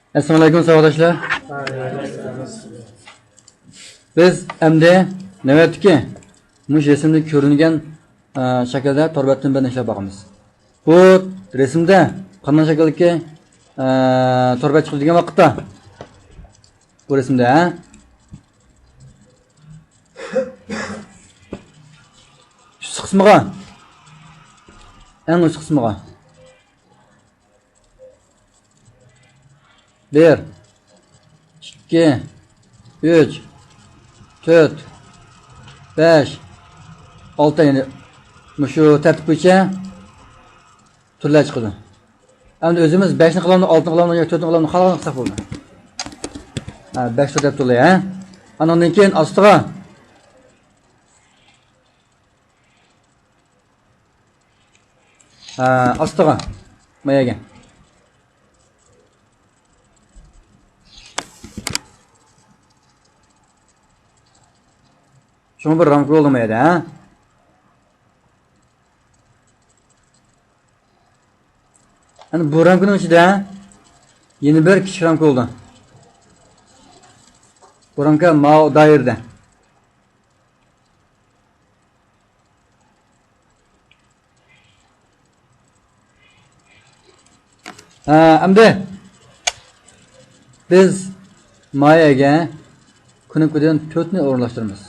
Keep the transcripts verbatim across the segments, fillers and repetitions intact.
ئەسسالامۇئەلەيكۇم، ساۋاقداشلار. بىز ئەمدى نۆۋەتتىكى مۇشۇ رەسىمدە كۆرۈنگەن، ئە، شەكىلدە تور بەتنى بىلەن ئىشلەپ باقىمىز. بۇ رەسىمدە قانداق شەكىلدىكى، ئە، تور بەت چىقىدۇ دېگەن ۋاقىتتا، بۇ رەسىمدە، ھە؟ ئۈست قىسمىغا، ئەڭ ئۈست قىسمىغا. بىر، ئىككى، ئۈچ، تۆت، بەش، ئالتە، يەنى مۇشۇ تەرتىپ بويىچە تۈرلەر چىقىدۇ. ئەمدى ئۆزىمىز بەشنى قىلامدۇ، ئالتىنى قىلامدۇ ياكى تۆتنى قىلامدۇ، خالىغاننى قىلساق بولىدۇ. ھە، بەش تور دەپ تولدى، ھە. ئانىڭدىن كېيىن ئاستىغا، ھە، ئاستىغا، مايەگە. شۇڭا بىر رامكا بولدى ما يەردە، ھە؟ ئەنە بۇ رامكىنىڭ ئىچىدە يەنە بىر كىچىك رامكا بولدى. بۇ رامكا ماۋۇ دائىرىدە. ھە، ئەمدى بىز مايەگە كۇنۇپكىدىن تۆتنى ئورۇنلاشتۇرىمىز.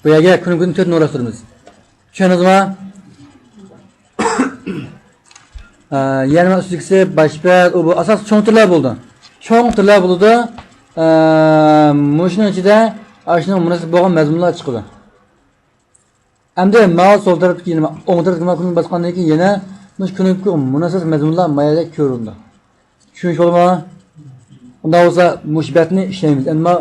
بۇ يەرگە كۇنۇپكىدىن تۆتنى ئورۇنلاشتۇرىمىز. چۈشەندىڭىزمۇ؟ ئە، يەنە ئۈستىدىكىسى باش بەت، ئۇ بۇ ئاساسىي چوڭ تۈرلەر بولىدۇ. چوڭ تۈرلەر بولىدۇ. ئە، مۇشۇنىڭ ئىچىدە ئاشۇنىڭ مۇناسىۋەت بولغان مەزمۇنلار چىقىدۇ. ئەمدى ماۋۇ سول تەرەپتىكى، يەنە ئوڭ تەرەپتىكى ماۋۇ كۇنۇپكىنى باسقاندىن كېيىن يەنە مۇشۇ كۇنۇپكىغا مۇناسىۋەتلىك مەزمۇنلار ما يەردە كۆرۈنىدۇ. چۈشىنىش بولدىمۇ؟ ئۇنداق بولسا مۇشۇ بەتنى ئىشلەيمىز. ئەمما،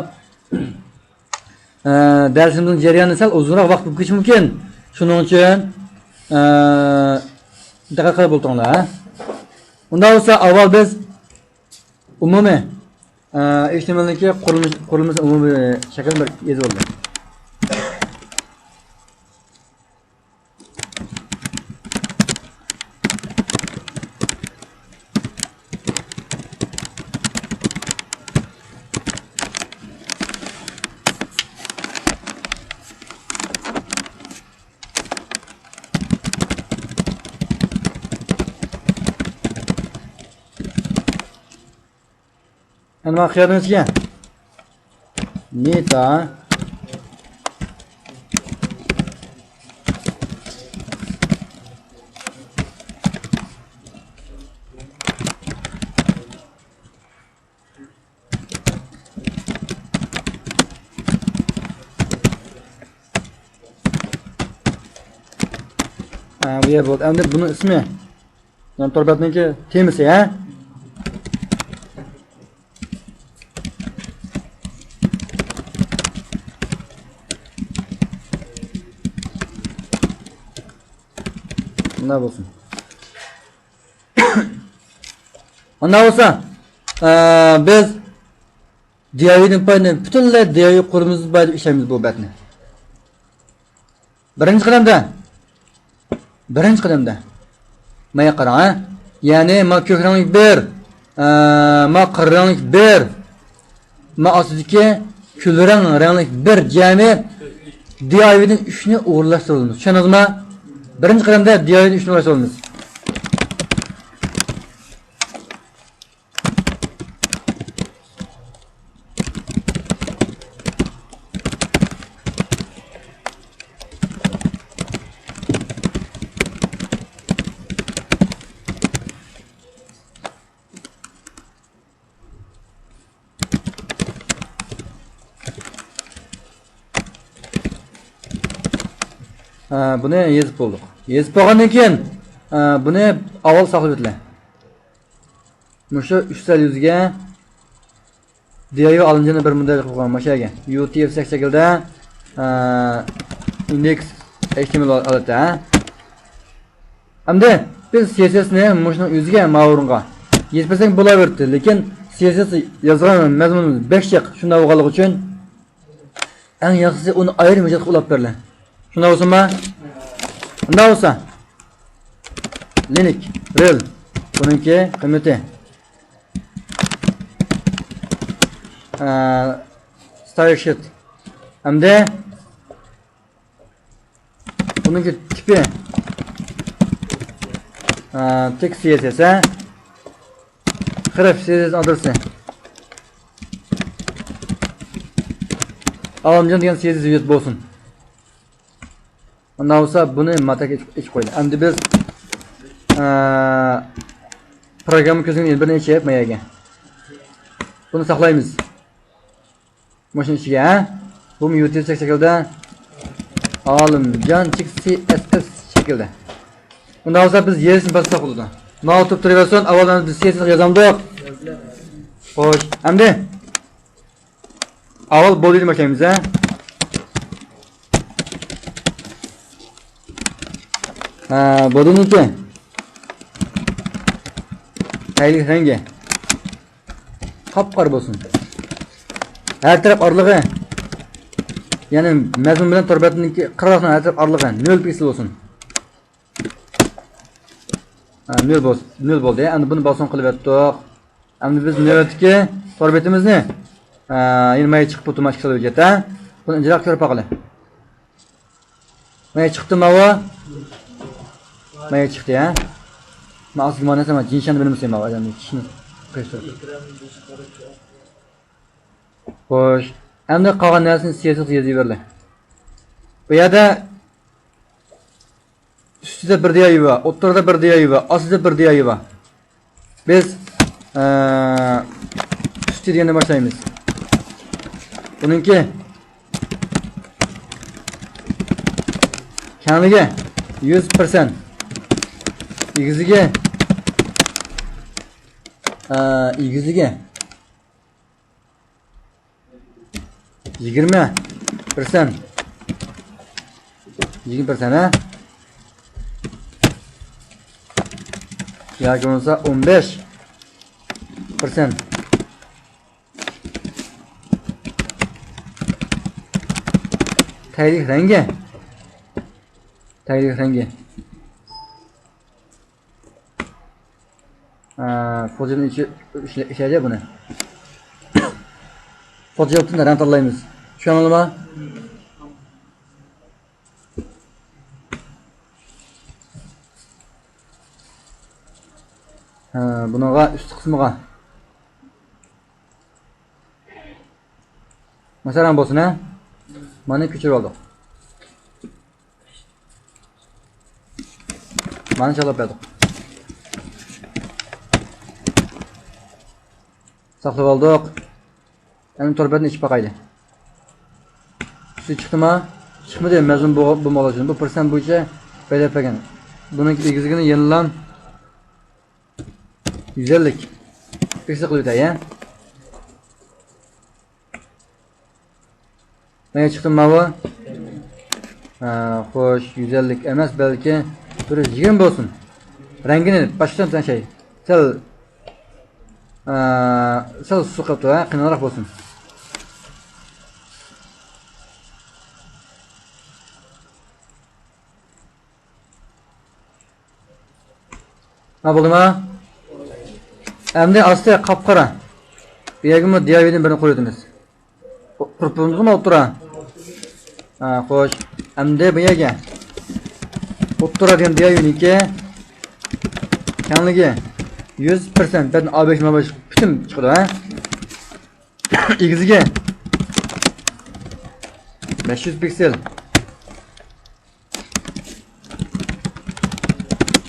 ئە، دەرسىمىزنىڭ جەريانى سەل ئۇزۇنراق ۋاقىت بولۇپ كېتىشى مۇمكىن. شۇنىڭ ئۈچۈن، ئە، دىققەت قىلىپ ئولتۇرۇڭلار، ھە؟ ئۇنداق بولسا ئاۋۋال بىز ئومۇمىي، ئە، ئېچ تى ئېم ئېل نىڭكى قۇرۇلمىش-، قۇرۇلمىسى ئومۇمىي شەكىلنى بىر يېزىۋالدىم. ئەنە مانا خىيالىڭىزچە مېتا. ھە، بۇ يەر بولدى. ئەمدى بۇنىڭ ئىسمى. يەنى تور بەتنىڭكى تېمىسى، ھە؟ مۇنداق بولسۇن. ئۇنداق بولسا، ئە، بىز دىئاۋىدىن پايدىلىنىپ، پۈتۈنلەي دىئاۋى قۇرۇلمىسىدىن پايدىلىنىپ ئىشلەيمىز بۇ بەتنى. بىرىنچى قەدەمدە، بىرىنچى قەدەمدە، مايا قاراڭ، ھە؟ يەنى ما كۆك رەڭلىك بىر، ئە، ما قارا رەڭلىك بىر، ما ئاستىدىكى كۈل رەڭ رەڭلىك بىر جەمئىي دىئاۋىدىن ئۈچنى ئورۇنلاشتۇرىمىز. چۈشەندىڭىزمۇ؟ بىرىنچى قەدەمدە دىئاۋىدىن ئۈچنى ئورۇنلاشتۇرىمىز. ھە، بۇنى يېزىپ بولدۇق. يېزىپ بولغاندىن كېيىن، ھە، بۇنى ئاۋۋال ساقلىۋېتىلە. مۇشۇ ئۈچ سەل يۈزگە دىئايۋى ئالىنجىنى بىر مۇنداق قىلغان ماشەگە يۇ تى ئېف سەكس شەكلىدە، ئە، ئىندېكس ئېچ تى ئېم ئېل ئالاتتى، ھە. ئەمدى بىز سى ئېس ئېسنى مۇشۇنىڭ ئۆزىگە ماۋۇ ئورۇنغا يېزىپ بەرسەك بولاۋېرىدۇ. لېكىن سىياسەت يازغان مەزمۇنىمىز بەك جىق، شۇنداق بولغانلىقى ئۈچۈن ئەڭ ياخشىسى ئۇنى ئايرىم ھۆججەت قىلىپ ئېلىپ بېرىلە. شۇنداق بولسۇنما؟ ئۇنداق بولسا، لىنك، رېل، بۇنىڭكى قىممىتى، ئە، ستايل شىت. ئەمدى بۇنىڭكى تىپى، ئە، تېكىست سىياسەت، ھە؟ خەرپ سىياسەت ئادرېسى. ئالىمجان دېگەن سىياسەت بولسۇن. ئۇنداق بولسا بۇنى ماتەك ئېچىپ، ئېچىپ قويدى. ئەمدى بىز، ئە، پروگرامما كۆزنىڭ بىرنى ئېچىپ ما يەرگە. بۇنى ساقلايمىز. مۇشۇنىڭ ئىچىگە، ھە؟ بۇمۇ يۇتىلىتى شەكلىدە. ئالىمجان چىك سى ئېس ئېس شەكلىدە. ئۇنداق بولسا بىز يېزىشنى باسساق بولىدۇ. ماۋۇ تۇرۇپ تۇرۇۋەرسۇن، ئاۋۋال بىز سىياسەتنى يازامدۇق. خوش، ئەمدى ئاۋۋال بودىدىن باشلايمىز، ھە؟ ھە، بودىنىڭكى تەيلىك رەڭگى قاپقارا بولسۇن. ھەر تەرەپ ئارىلىقى، يەنى مەزمۇن بىلەن تور بەتنىڭكى قىرغاقنىڭ ھەر تەرەپ ئارىلىقى نۆل پىكسېل بولسۇن. ھە، نۆل بولسۇن، نۆل بولدى. ئەمدى بۇنى بالسون قىلىۋەتتۇق. ئەمدى بىز نۆۋەتتىكى تور بېتىمىزنى، ھە، يەنە مايا چىقىپ تۇرما ئىككى خىل ھۆججەت، ھە؟ بۇنى ئىنجىراق كۆرۈپ باقىلى. مايا چىقتى ماۋۇ. مايا چىقتى، ھە؟ مەن ئاستىغا مانا نەرسە، مانا جىنشاننى بىلمىسەم، ماۋۇ ئادەمنى چىشنى قىيسا. خوش. ئەمدى قالغان نەرسىنى سىياسەتكە يېزىۋېرىلى. بۇ يەردە ئۈستىدە بىر دىيايى بار، ئوتتۇرىدا بىر دىيايى بار، ئاستىدا بىر دىيايى بار. بىز، ئە، ئۈستى دېگەندىن باشلايمىز. بۇنىڭكى كەڭلىكى يۈز پىرسەنت. ئېگىزلىكى، ئە، ئېگىزلىكى يىگىرمە پىرسەنت. يىگىرمە پىرسەنت، ھە؟ ياكى بولمىسا ئون بەش پىرسەنت. تەيلىك رەڭگى. تەيلىك رەڭگى. ئە، فوتوشوپنى ئىچى-، ئىشلە-، ئىشلەيدۇ بۇنى. فوتوشوپتىن رەڭ تاللايمىز. چۈشەندىڭلارمۇ؟ ھە، بۇنىڭغا ئۈستى قىسمىغا. مەسىلەن بولسۇن، ھە؟ مانا كۆچۈرۈپ ئالدۇق. مانا چالاپ بەردۇق. ساقلاپ ئالدۇق. ئەمدى تور بەتنى ئېچىپ باقايلى. سۈيى چىقتىما؟ چىقمىدى. مەزمۇن بۇ، بۇ مانا شۇ. بۇ پىرسەنت بويىچە بەدەل بەرگەن. بۇنىڭ ئېگىزلىكىنى يەنىلا يۈز ئەللىك پىكسېل قىلىپ ئۆتەي، ھە؟ مانا چىقتىمۇ ماۋۇ؟ ھە، خوش، يۈز ئەللىك ئەمەس، بەلكى بىر يۈز يىگىرمە بولسۇن. رەڭگىنى باشقىچە تەڭشەي. سەل، ھە، سەل سۇس قىلىپتۇ، ھە، قېلىنراق بولسۇن. ھە، بولدىما؟ ئەمدى ئاستى قاپقارا. بۇ يەرگىمۇ دىياۋىدىن بىرنى قويۇۋېتىمىز. قۇرۇپ بولدىمىزمۇ ئوتتۇرا؟ ھە، خوش. ئەمدى بۇ يەرگە ئوتتۇرا دېگەن دىياۋىنىڭكى كەڭلىكى يۈز پىرسەنت، بەتنى ئا بەش، ما بەش پۈتۈن چىقىدۇ، ھە؟ ئېگىزلىكى بەش يۈز پىكسېل.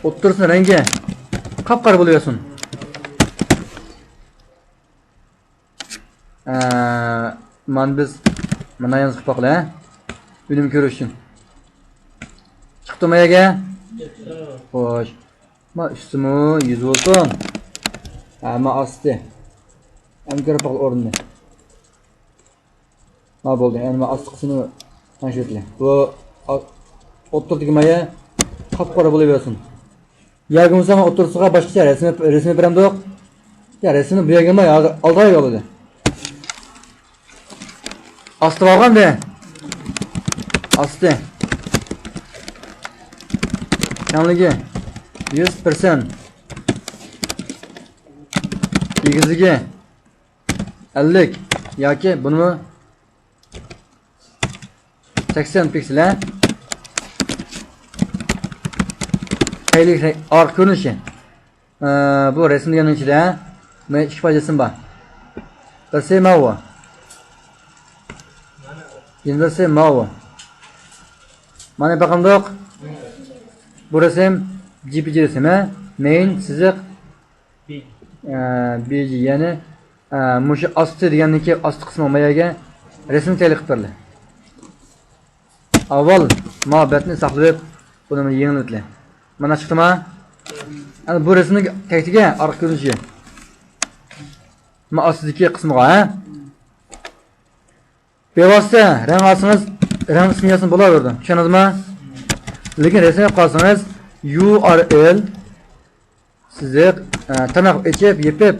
ئوتتۇرىسىنىڭ رەڭگى قاپقارا بولۇۋەرسۇن. ئە، مانا بىز مانا يانسىغا باقىلى، ھە؟ ئۈنۈم كۆرۈش ئۈچۈن. چىقتىمۇ يەرگە؟ خوش. ما ئۈستىمۇ يۈز بولسۇن. ھە، ما ئاستى. ئەمدى كۆرۈپ باقىلى ئورنىنى. ھە، بولدى. ئەمدى ما ئاستى قىسمىنى تەڭشىۋېتىلى. بۇ ئا-، ئوتتۇرىدىكى مايا قاپقارا بولۇۋەرسۇن. ياكى بولمىسا ئوتتۇرىسىغا باشقىچە رەسىم، رەسىم بېرەمدۇق؟ يا، رەسىمنى بۇ يەرگە ئالماي، ھازىر ئالدىغا يوللىدى. ئاستى بارغان بۇ. ئاستى. كەڭلىكى يۈز پىرسەنت. ئېگىزلىكى ئەللىك ياكى بۇنىمۇ سەكسەن پىكسېل، ھە؟ تەگلىك ئارقا كۆرۈنۈشى. ئە، بۇ رەسىم دېگەننىڭ ئىچىدە مانا ئىككى پارچە رەسىم بار. بىرسى ماۋۇ. يەنە بىرسى ماۋۇ. مانا باقامدۇق. بۇ رەسىم جي پى جى رەسىم، ھە؟ مەين سىزىق ئە، بى جى، يەنى، ئە، مۇشۇ ئاستى دېگەندىكى ئاستى قىسمى ما يەرگە رەسىمگە تەيىنلىق قىلىپ بېرىلدى. ئاۋۋال ما بەتنى ساقلىۋېلىپ، بۇنى يېڭىلىۋېتىلى. مانا چىقتىما؟ ئەمدى بۇ رەسىمنىڭ تەكتىگە ئارقا كۆرۈنۈشى. ما ئاستىدىكى قىسمىغا، ھە؟ بىۋاسىتە رەڭ ئالسىڭىز، رەڭ ئىسمى يازسىمۇ بولاۋېرىدۇ. چۈشەندىڭىزمۇ؟ لېكىن رەسىم ئېلىپ قالسىڭىز، يۇ ئار ئېل سىزىق، ئە، تىرناق ئېچىپ، يېپىپ،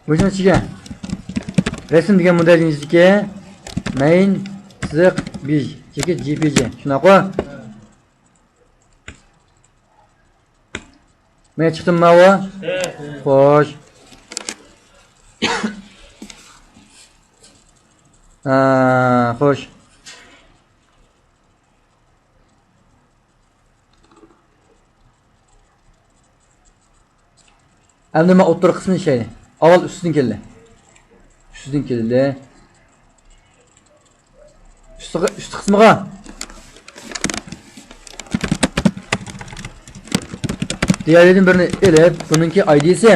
مۇشۇنىڭ ئىچىگە رەسىم دېگەن مۇنداق ئىچىدىكى مەين سىزىق بىج ياكى جي پى جى. شۇنداققۇ؟ مەن چىقتىم ماۋۇ؟ خوش. ھە، خوش. ئەمدى مەن ئوتتۇرا قىسمىنى ئىشلەيلى. ئاۋۋال ئۈستىدىن كېلىلى. ئۈستىدىن كېلىلى. ئۈستىگە، ئۈستى قىسمىغا دىياۋىدىن بىرنى ئېلىپ، بۇنىڭكى ئايدىسى.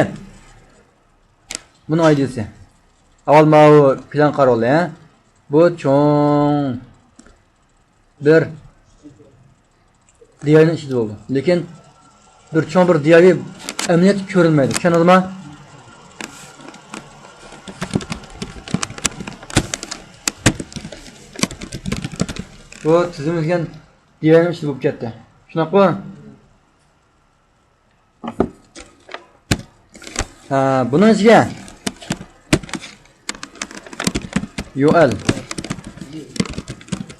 بۇنىڭ ئايدىسى. ئاۋۋال ماۋۇ پىلان قارىۋالدى، ھە؟ بۇ چوڭ بىر دىياۋىنىڭ ئىچىدە بولىدۇ. لېكىن بىر چوڭ بىر دىياۋى ئەمەلىيەتتە كۆرۈنمەيدۇ. چۈشەندىڭىزمۇ؟ بۇ تىزىملىگەن دىياۋىنىڭ ئىچىدە بولۇپ كەتتى. شۇنداققۇ؟ ھە، بۇنىڭ ئىچىگە يۇ ئېل.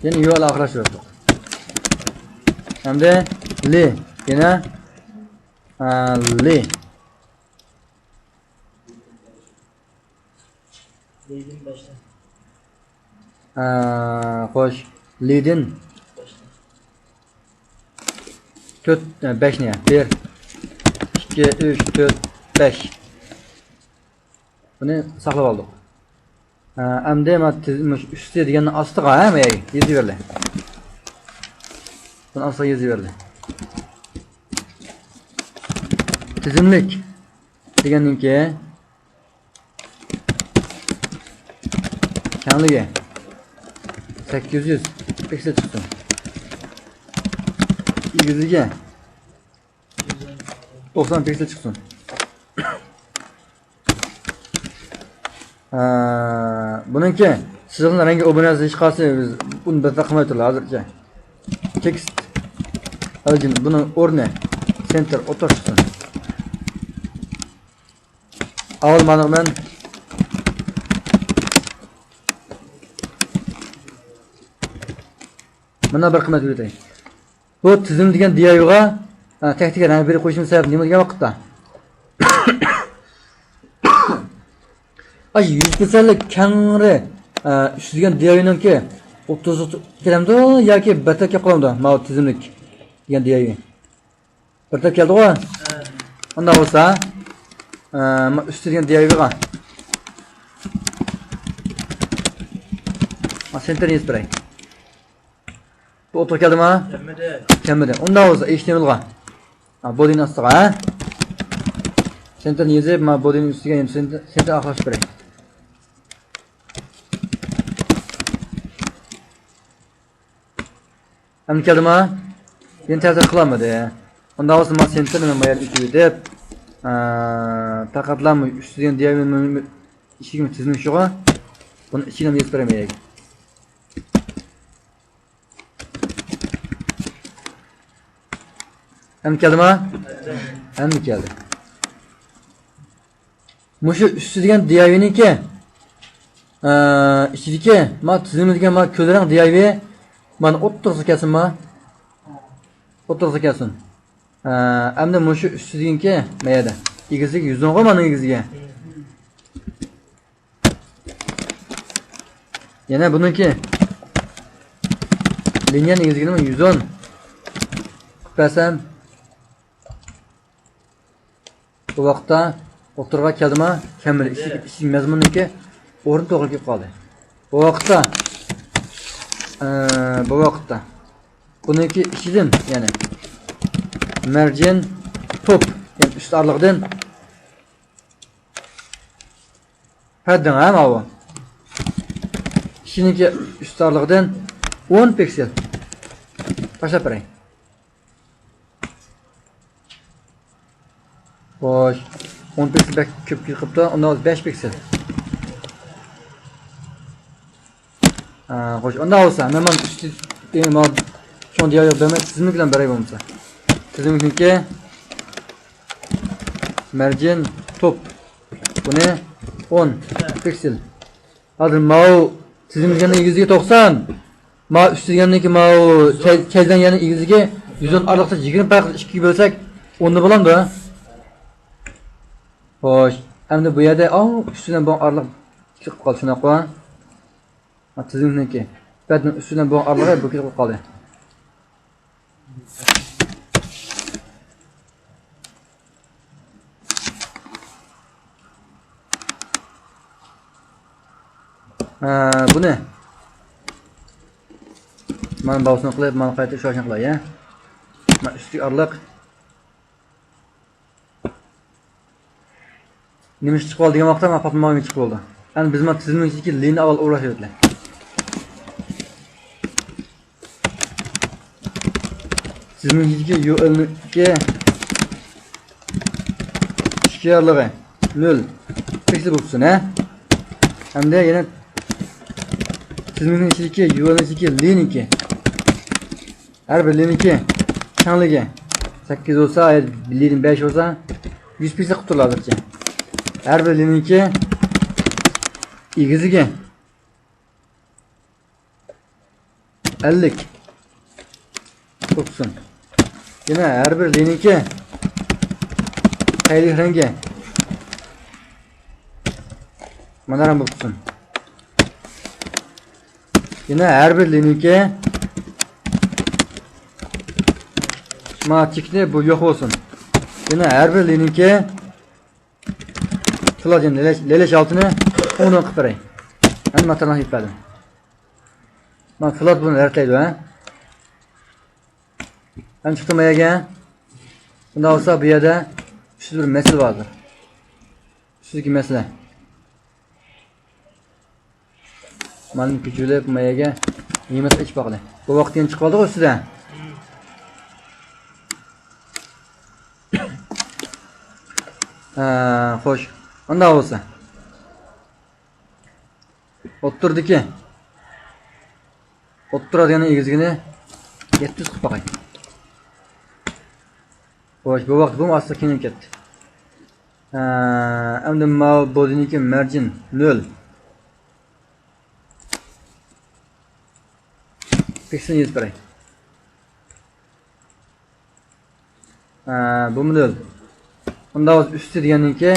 يەنە يۇ ئېل ئاخىرلاشتۇرۇۋەتتۇق. ئەمدى لى. يەنە، ھە، لى. ئە، خوش. لىدىن تۆت، ئە، بەشنى، بىر، ئىككى، ئۈچ، تۆت، بەش. بۇنى ساقلاپ ئالدۇق. ئە، ئەمدى مانا تىز-، مۇشۇ ئۈستى دېگەننىڭ ئاستىغا، ھە، مەيەگە يېزىۋېرىلى. بۇنى ئاستىغا يېزىۋېرىلى. تىزىملىك دېگەندىن كېيىن، كەڭلىكى سەككىز يۈز پىكسېل چىقسۇن. ئېگىزلىكى توقسان پىكسېل چىقسۇن. ھە، بۇنىڭكى سىزىقنىڭ رەڭگى ئوبۇنىيەسى ھېچقايسى بىز ئۇنى بىر قىلماي تۇرىدۇ ھازىرچە. تېكىست ئەلجىن بۇنىڭ ئورنى سېنتر ئوتتۇرا چىقسۇن. ئاۋۋال مانا مەن مانا بىر قىممەت بېرىۋېتەي. بۇ تىزىم دېگەن دىياۋىغا، ئە، تەكتىگە رەڭ بېرىپ قويۇشۇم سەۋەب نېمە دېگەن ۋاقىتتا؟ ئاشۇ يۈز پىرسەنتلىك كەڭرى، ئە، ئۈستى دېگەن دىياۋىنىڭكى ئوتتۇز كېلەمدۇ ياكى بەتتەر كېلىپ قالامدۇ؟ ماۋۇ تىزىملىك دېگەن دىياۋى. بىر تەپ كەلدىغۇ؟ ھە. ئۇنداق بولسا، ئە، ما ئۈستى دېگەن دىياۋىغا. ما سېنتىرنى يېزىپ بېرەي. بۇ ئوتتۇرا كەلدىما؟ كەلمىدى. كەلمىدى. ئۇنداق بولسا، ئېچ تېمىلغا. ھە، بودىنى ئاستىغا، ھە؟ سېنتىرنى يېزىپ، ما بودىنى ئۈستىگە يەنە سېنتىر، سېنتىر ئاخىرلاشتۇرۇپ بېرەي. ئەمدى كەلدىما؟ يەنە تەسىر قىلالمىدى. ئۇنداق بولسا، ما سېنتىرنى مەن ما يەردىن ئېچىۋېتىپ، ئە، پەقەتلا ئۈستىدىن دىياۋىنىڭ ئىشىكىمۇ تىزمىشىغا، بۇنى ئىچىگە يېزىپ بېرەي. ئەمدى كەلدىما؟ ئەمدى كەلدى. مۇشۇ ئۈستى دېگەن دىياۋىنىڭكى، ئە، ئىچىدىكى، ما تىزىملىتىلگەن ما كۈل رەڭ دىياۋى، مانا ئوتتۇرىسىغا كەلسۇن، ما. ئوتتۇرىسىغا كەلسۇن. ئە، ئەمدى مۇشۇ ئۈستىدىكى مەيەدە. ئېگىزلىكى يۈز ئون غۇ مانىڭ ئېگىزلىكى. يەنە بۇنىڭكى لىنىيەنىڭ ئېگىزلىكىنى يۈز ئون قىلىپ بەرسەم، بۇ ۋاقىتتا ئوتتۇرىغا كەلدىما، كەممىدى. ئىچىدىكى، ئىچىدىكى مەزمۇننىڭكى ئورنى توغرا كېلىپ قالدى. بۇ ۋاقىتتا، ئە، بۇ ۋاقىتتا بۇنىڭكى ئىچىدىن، يەنى مەرجىن توپ، يەنى ئۈست ئارىلىقىدىن ھەددىڭ ھە ماۋۇ. ئىچىنىڭكى ئۈست ئارىلىقىدىن ئون پىكسېل تاشلاپ بېرەي. خوش. ئون پىكسېل بەك كۆپ كېلىپ قاپتۇ. ئۇنداق بولسا بەش پىكسېل. ئا، خوش. ئۇنداق بولسا، مەن مانا ئۈستى، ئى، مانا چوڭ دىياۋ بەرمەي، تىزىملىك بىلەن بېرەي بولمىسا. تىزىملىكنىڭكى مەرجىن توپ. بۇنى ئون پىكسېل. ھازىر ماۋۇ تىزىملىگەننىڭ ئېگىزلىكى توقسان. ماۋۇ ئۈستى دېگەننىڭكى ماۋۇ كەي-، كەيزەڭ يەرنىڭ ئېگىزلىكى يۈز ئون ئارىلىقتا يىگىرمە پەرق ئىككىگە بۆلسەك، ئوندا بولامدۇ؟ خوش. ئەمدى بۇ يەردە، ئاۋۇ ئۈستى بىلەن بۇ ئارىلىق ئىككى قىلىپ قالدى، شۇنداققۇ؟ ھا، تىزىملىكنىڭكى. پەتنىڭ ئۈستى بىلەن بۇ ئارىلىقى بۇ ئىككى قىلىپ قالدى. ھە، بۇنى مانا باۋسىنى قىلىپ، مانا قايتا شۇ ئىشنى قىلاي، ھە. مانا ئۈستى ئارىلىق. نېمە ئىش چىقىپ قالدى دېگەن ۋاقىتتا، مانا پاتمىغان چىقىپ قالدى. ئەمدى بىز مانا تىزىمنىڭ ئىچىدىكى لىنى ئاۋۋال ئورۇنلاشتۇرۇۋېتىلى. تىزىمنىڭ ئىچىدىكى يۇ ئېلنىڭكى ئىچكى ئارىلىقى نۆل پىكسېل بولۇپ تۇرسۇن، ھە. ھەمدە يەنە تىزىمنىڭ ئىچىدىكى يۇ ئېلنىڭ ئىچىدىكى لىنىڭكى ھەر بىر لىنىكى كەڭلىكى سەككىز بولسا، لىنى بەش بولسا، يۈز پىكسېل قىلىپ تۇرىدۇ ھازىرچە. ھەر بىر لىنىكى ئېگىزلىكى ئەللىك بولسۇن. يەنە ھەر بىر لىنىكى قەيلىك رەڭگى مانا رەڭ بولسۇن. يەنە ھەر بىر لىنىكى، ما تىكنى بۇ يوق بولسۇن. يەنە ھەر بىر لىنىكى فلات، يەنى لېلەش، لېلەش ئالتىنى ئوڭدىن قىلىپ بېرەي. ھەممە ماتېرىيالنى يېپىپ بەردىم. ما فلات بۇنى رەتلەيدۇ، ھە؟ ھەم چىقتىمۇ يەرگە؟ بۇنداق بولسا بۇ يەردە ئۈستىدە بىر مەسىلە باردۇر. ئۈستىدىكى مەسىلە. مانا كۆچۈرۈپ ما يەرگە نېمىسى ئېچىپ باقىلى. بۇ ۋاقىت يەنە چىقىۋالدىغۇ ئۈستىدە. ھە، خوش. ئۇنداق بولسا. ئوتتۇرىدىكى، ئوتتۇرا دېگەننىڭ ئېگىزلىكىنى يەتتە يۈز قىلىپ باقاي. خوش، بۇ ۋاقىت بۇمۇ ئاستا كېڭىيىپ كەتتى. ھە، ئەمدى ماۋۇ بودىنىڭكى مەرجىن نۆل. پىكسېلنى يېزىپ بېرەي. ھە، بۇمۇ نۆل. ئۇنداق بولسا ئۈستى دېگەننىڭكى،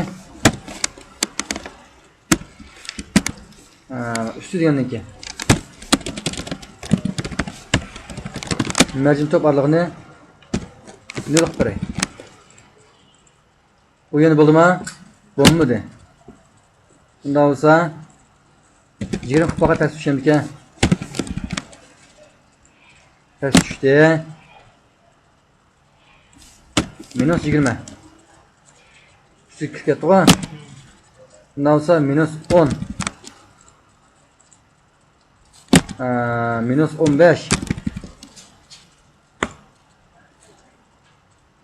ھە، ئۈستى دېگەننىڭكى مەرجىن توپ ئارىلىقىنى نۆل قىلىپ بېرەي. ئۇ يەنە بولدىما؟ بولمىدى. ئۇنداق بولسا يىگىرمە قىلىپ باقاي، پەس چۈشەمدىكەن. پەس چۈشتى. مىنۇس يىگىرمە. ئۈستىگە كىرىپ كەتتىغۇ. ئۇنداق بولسا مىنۇس ئون. ئە، مىنۇس ئون بەش.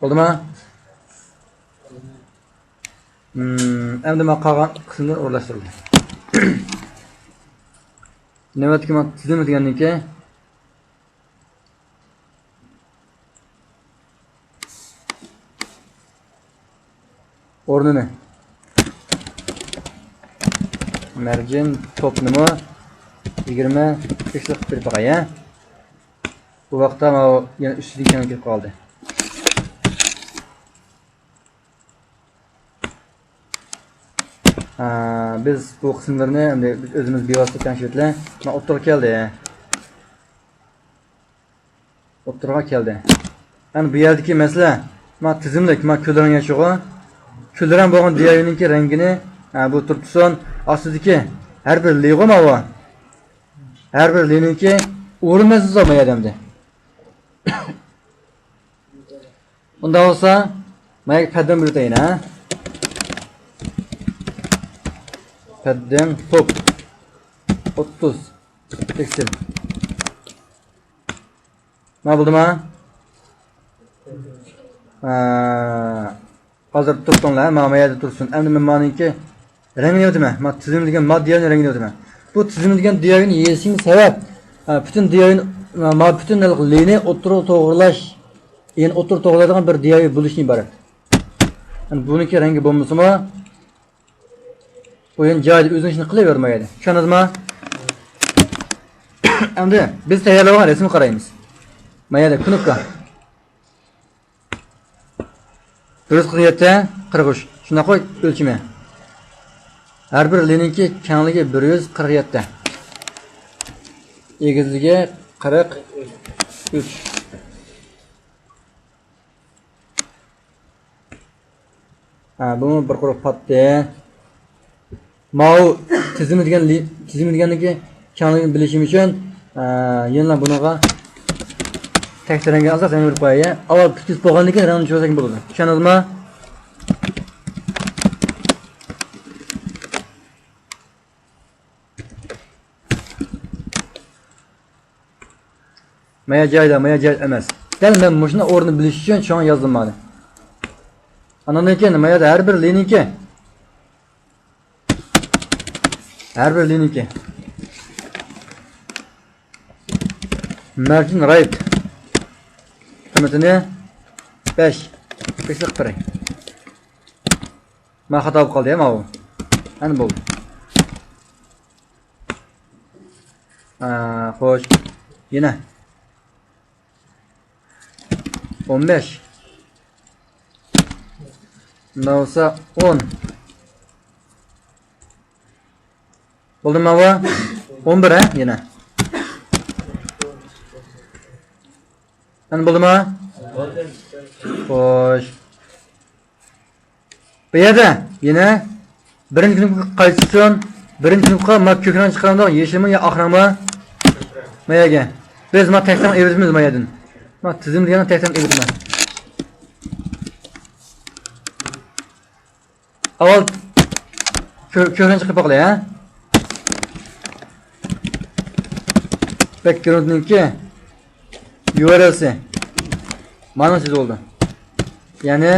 بولدىما؟ مم، ئەمدى مانا قالغان قىسىملار ئورۇنلاشتۇرۇلدى. نۆۋەتتىكى مانا تىزىملىتىلگەندىن كېيىن ئورنىنى. مەرجىن توپنىمۇ يىگىرمە پىكسېل قىلىپ بېرىپ باقاي، ھە. بۇ ۋاقىتتا ماۋۇ يەنە ئۈستىدىن كەڭ كىرىپ قالدى. ھە، بىز بۇ قىسىملىرىنى ئەمدى بىز ئۆزىمىز بىۋاسىتە تەڭشىۋېتىلى. مانا ئوتتۇرىغا كەلدى. ئوتتۇرىغا كەلدى. ئەمدى بۇ يەردىكى مەسىلە، مانا تىزىملىك، مانا كۈل رەڭ ياشىغۇ. كۈل رەڭ بولغان دىياۋىنىڭكى رەڭگىنى، ھە، بۇ تۇرۇپ تۇرسۇن، ئاستىدىكى ھەر بىر لىغۇ ماۋۇ. ھەر بىر لىنىيىكى ئورۇن مەسىلىسى بار ما يەردە ئەمدى. ئۇنداق بولسا، ما يەرگە پەددىڭ بىر ئۆتەيلى، ھە؟ پەددىڭ توپ. ئوتتۇز پىكسېل. ما بولدىما؟ ھە. ھازىر تۇرۇپ تۇرۇڭلار، مانا ما يەردە تۇرسۇن. ئەمدى مەن مانىڭكى رەڭگىنى ئۆتىمەن. ما تىزىملىگەن ما دىياۋىنىڭ رەڭگىنى ئۆتىمەن. بۇ تىزىملىگەن دىياۋىنى يېزىشىمىز سەۋەب، ھە، پۈتۈن دىياۋىنى، ما پۈتۈن لىنىيە ئوتتۇرىغا توغرىلاش، يەنى ئوتتۇرىغا توغرىلايدىغان بىر دىياۋى بولۇشتىن ئىبارەت. يەنى بۇنىڭكى رەڭگى بولمىسىمۇ، بۇ يەنە جايىدا ئۆزىنىڭ ئىشىنى قىلىۋېرىدۇ ما يەردە. چۈشەندىڭىزما؟ ئەمدى بىز تەييارلىۋالغان رەسىمگە قارايمىز. ما يەردە كۇنۇپكا. بىر يۈز قىرىق يەتتە، قىرىق ئۈچ. شۇنداققۇ ئۆلچىمى؟ ھەر بىر لىنىيىنىڭكى كەڭلىكى بىر يۈز قىرىق يەتتە. ئېگىزلىكى قىرىق ئۈچ. ھە، بۇمۇ بىر قۇرۇق پاتتى. ماۋۇ تىزىمى دېگەن لى-، تىزىمى دېگەننىڭكى كەڭلىكىنى بىلىشىم ئۈچۈن، ئە، يەنىلا بۇنىڭغا تەكشۈرۈڭگە ئازراق رەڭ بېرىپ قوياي. ئاۋۋال پۈتكۈزۈپ بولغاندىن كېيىن رەڭنى چۈشۈرسەك بولىدۇ. چۈشەندىڭىزما؟ مايا جايدا، مايا جاي ئەمەس. دەل مەن مۇشۇنى ئورنىنى بىلىش ئۈچۈن شۇڭا يازدىم مانا. ئاندىن كېيىن مايادا ھەر بىر لىنىيىكى. ھەر بىر لىنىيىكى. مەرجىن رايت. قىممىتىنى بەش. بەش قىلىپ بېرەي. ما خاتا بولۇپ قالدى يا ماۋۇ. ئەنە بولدى. ئا، خوش. يەنە. ئون بەش. مۇنداق بولسا ئون. بولدىمۇ بۇ؟ ئون بىر ھە يەنە. ئەنە بولدىمۇ؟ خوش. بۇ يەردە يەنە بىرىنچى كۇنۇپكا قايسى تۇرسۇن؟ بىرىنچى كۇنۇپكا ما كۆك رەڭ چىقىرامدۇ، يېشىلمۇ يا ئاق رەڭمۇ؟ ما يەرگە. بىز ما تەكتەڭ ئېۋىتىمىز ما يەردىن. ما تىزىم دېگەن تەكتەڭ ئېۋىتىمەن. ئاۋۋال كۆ-، كۆك رەڭ چىقىپ باقايلى ھە. بەكگراۋندنىڭكى يۇ ئار ئېل سى مانا سىز بولدى. يەنى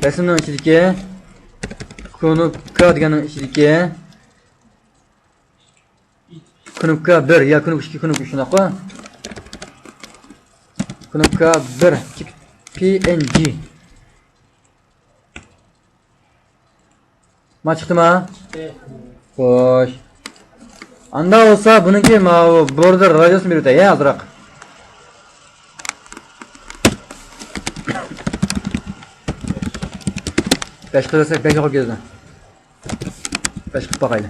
رەسىمنىڭ ئىچىدىكى كۇنۇپكا دېگەننىڭ ئىچىدىكى كۇنۇپكا بىر يا كۇنۇپكا ئىككى، كۇنۇپكا ئۈچ شۇنداققۇ؟ كۇنۇپكا بىر، پى ئېن جى. ما چىقتىما؟ خوش. ئاندا بولسا بۇنىڭكى ماۋۇ بوردېر رادىيۇسىنى بېرىۋېتەي، ھە، ئازراق. بەش قىلساق بەش ئوقۇپ كېتىدۇ. بەش قىلىپ باقايلى.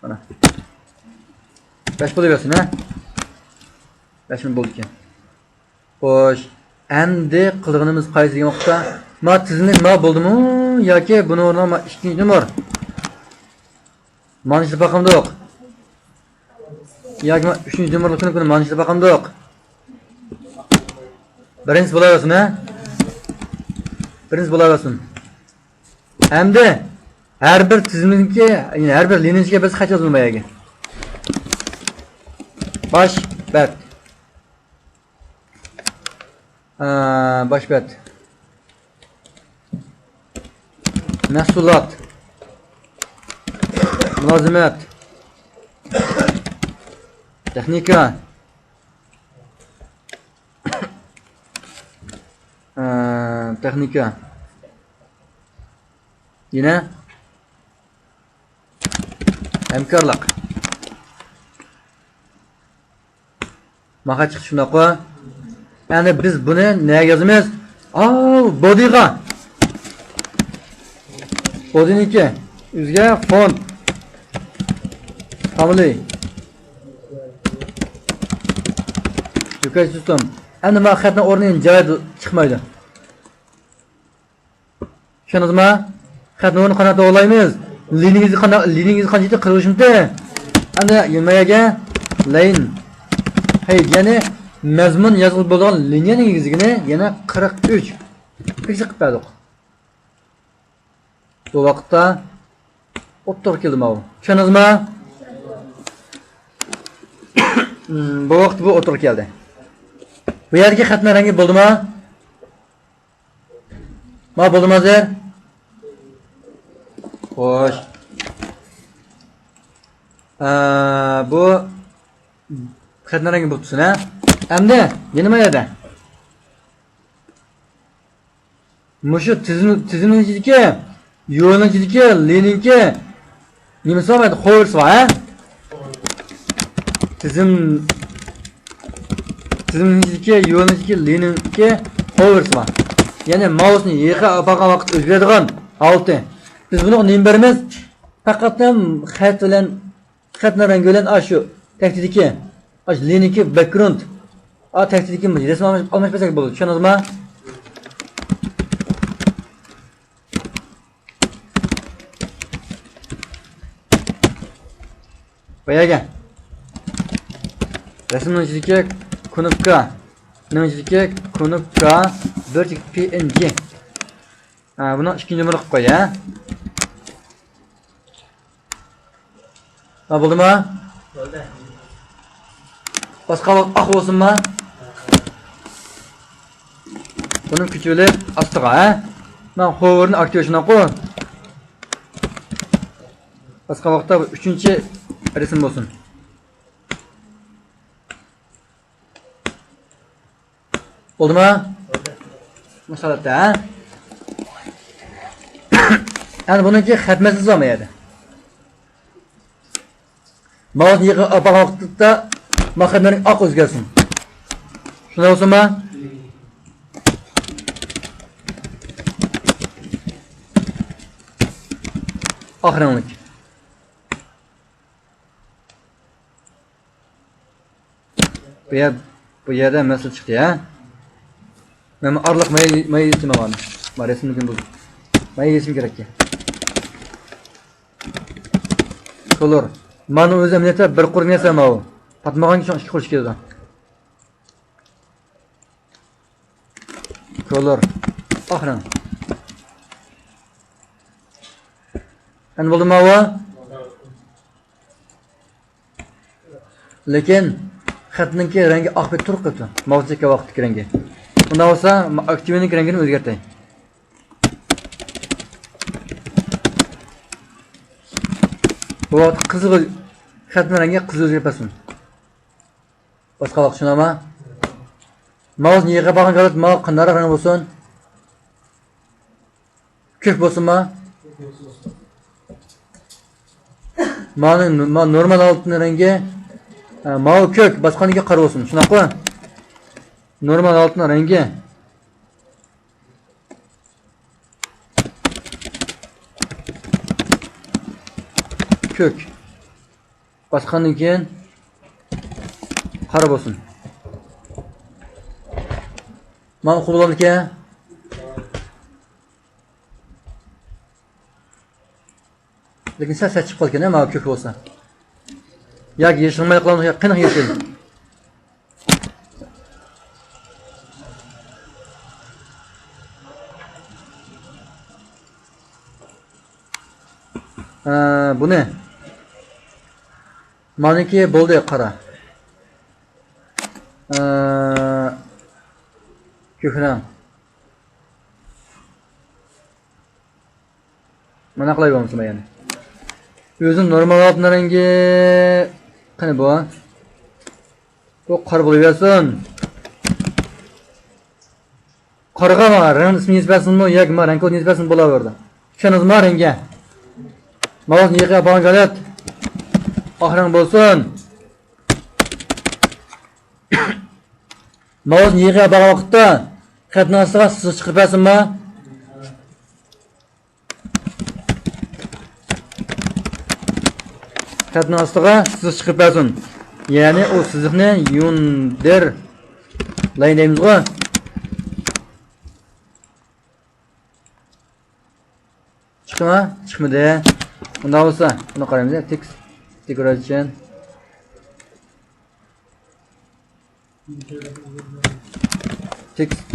مانا. بەش بولۇۋەرسۇن ھە. بەش مىڭ بولدىكەن. خوش. ئەمدى قىلىدىغىنىمىز قايسى دېگەن ۋاقىتتا، ما تىزىملىك ما بولدىمۇ ياكى بۇنىڭ ئورنىغا ما ئىككىنچى نومۇر؟ مانا شۇ باقامدۇق. ياكى ما ئۈچىنچى نومۇرلۇق كۇنۇپكىنى مانا شۇ باقامدۇق. بىرىنچىسى بولاۋەرسۇن ھە. بىرىنچىسى بولاۋەرسۇن. ئەمدى ھەر بىر تىزىملىككە، يەنى ھەر بىر لىنىيىسىگە بىز خەت يازىمىز ما يەرگە. باش بەت. ئە، باش بەت. مەھسۇلات. مۇلازىمەت. تېخنىكا. تېخنىكا. يەنە ھەمكارلىق. ماخا چىقىش شۇنداققۇ؟ يەنى بىز بۇنى نەگە يازىمىز؟ ئاۋۇ بودىغا. بودىنىڭكى ئۆزگە فونت. فامىلى. يۇقىرى سىستېم. ئەمدى مانا خەتنىڭ ئورنى جايىدا چىقمايدۇ. چۈشەندىڭىزما؟ خەتنى قانداق توغرىلايمىز؟ لىنىيىڭىزنى قانداق، لىنىيىڭىزنى قانچىلىك قىرىۋېلىشمىتى؟ ئەمدى نېمىگە؟ لەين. ھەي، يەنى مەزمۇن يازغىلى بولىدىغان لىنىيەنىڭ ئېگىزلىكىنى يەنە قىرىق ئۈچ پىكسېل قىلىپ بەردۇق. بۇ ۋاقىتتا ئوتتۇرىغا كەلدى ماۋۇ. چۈشەندىڭىزما؟ بۇ ۋاقىت بۇ ئوتتۇرىغا كەلدى. بۇ يەردىكى خەتنىڭ رەڭگى بولدىما؟ ما بولدىمۇ ھازىر؟ خوش. ئە، بۇ خەتنىڭ رەڭگى بوپتۇ سەن، ھە؟ ئەمدى يەنە ما يەردە؟ مۇشۇ تىزىم، تىزىمنىڭ ئىچىدىكى، يولنىڭ ئىچىدىكى، لىنىڭكى نېمىسى بار؟ خوۋېرسى بار، ھە؟ تىزىم، تىزىمنىڭ ئىچىدىكى، يولنىڭ ئىچىدىكى، لىنىڭكى خوۋېرسى بار. يەنى ماۋسنى يېقىغا ئاپارغان ۋاقىت ئۆزگىرىدىغان ھالىتى. بىز بۇنىڭغا نېمە بېرىمىز؟ پەقەتلا خەت بىلەن، خەتنىڭ رەڭگى بىلەن ئاشۇ تەكتىدىكى، ئاشۇ لىنىڭكى باكگراۋند، ئا تەكتىدىكى رەسىم ئالماش-، ئالماشتۇرساق بولىدۇ. چۈشەندىڭىزما؟ باياقى رەسىمنىڭ ئىچىدىكى كۇنۇپكا، نىڭ ئىچىدىكى كۇنۇپكا بىر پى ئېن جى. ھە، بۇنىڭ ئىككىنچى نومۇرى قىلىپ قوي، ھە. ھە، بولدىما؟ بولدى. باشقا ۋاقىت ئاق بولسۇنما؟ بۇنى كۆچۈرۈپ ئاستىغا، ھە؟ مانا خوۋېرنى ئاكتىۋ شۇنداققۇ؟ باشقا ۋاقىتتا ئۈچىنچى رەسىم بولسۇن. بولدىما؟ مۇشۇ ھالەتتە، ھە؟ ئەمدى بۇنىڭكى خەت مەسىلىسى بارمۇ يەردە؟ ماۋۇنى يېقىغا ئاپارغان ۋاقىتتا ماخەتنىڭ ئاق ئۆزگەرسۇن. شۇنداق بولسۇنما؟ ئاق رەڭلىك. بۇ يەر، بۇ يەردە مەسىلە چىقتى، ھە؟ مەن ئارىلىق ماي، ماي يېزىشىم بار. ما رەسىمنى بۇزۇپ. ماي يېزىشىم كېرەككەن. كولور. مانا ئۆزى ئەمەلىيەتتە بىر قۇر نەرسە ماۋۇ. پاتمىغان كىشى ئىككى قۇر كېلىدۇ. كولور. ئاخىرىڭ. ئەنە بولدىما ئۇ؟ لېكىن خەتنىڭكى رەڭگى ئاق بىر تۇرۇپ قېلىپتۇ. ماۋۇ چەككەن ۋاقىتتىكى رەڭگى. ئۇنداق بولسا، ما-، ئاكتىۋنىڭكى رەڭگىنى ئۆزگەرتەي. بۇ ۋاقىت قىزىل، خەتنىڭ رەڭگى قىزىل ئۆزگىرىپ قالسۇن. باشقا ۋاقىت شۇنداقما؟ ماۋۇ يېقىغا بارغان ھالەت ماۋۇ قانداقراق رەڭ بولسۇن؟ كۆك بولسۇنما؟ ماۋۇنىڭ، ما-، نورمال ھالىتىنىڭ رەڭگى، ھە، ماۋۇ كۆك، باشقىنىڭكى قارا بولسۇن. شۇنداققۇ؟ نورمال ھالىتىنىڭ رەڭگى. كۆك. باسقاندىن كېيىن قارا بولسۇن. مانا قوبۇل بولدىكەن. لېكىن سەل سەت چىقىپ قالىدىكەن، مانا كۆك بولسا. ياكى يېشىلماي قالىدۇ، قېنىق يېشىل. ئە، بۇنى. مانىكى بولدى، قارا. ئە، كۆك رەڭ. مانا قىلاي بولمىسا يەنە. ئۆزىنىڭ نورمال ئالتۇن رەڭگى قېنى بۇ؟ بۇ قارا بولۇۋەرسۇن. قارىغا ما رەڭ ئىسمى يېزىپ بەرسۇنمۇ ياكى ما رەڭ كودىنى يېزىپ بەرسۇن بولاۋېرىدۇ. چۈشەندىڭىزمۇ رەڭگە؟ ماۋۇ يېقىغا بارغان ھالەت. ئاق رەڭ بولسۇن. ماۋۇ يېقىغا بارغان ۋاقىتتا خەتنىڭ ئاستىغا سىزىق چىقىرىپ بەرسۇنمۇ؟ خەتنىڭ ئاستىغا سىزىق چىقىرىپ بەرسۇن. يەنى ئۇ سىزىقنى يۇندېر لاين دەيمىزغۇ. چىقتىمۇ؟ چىقمىدى. ئۇنداق بولسا، بۇنى قارايمىز. تېكىست، دېكوراتسىيە. تېكىست.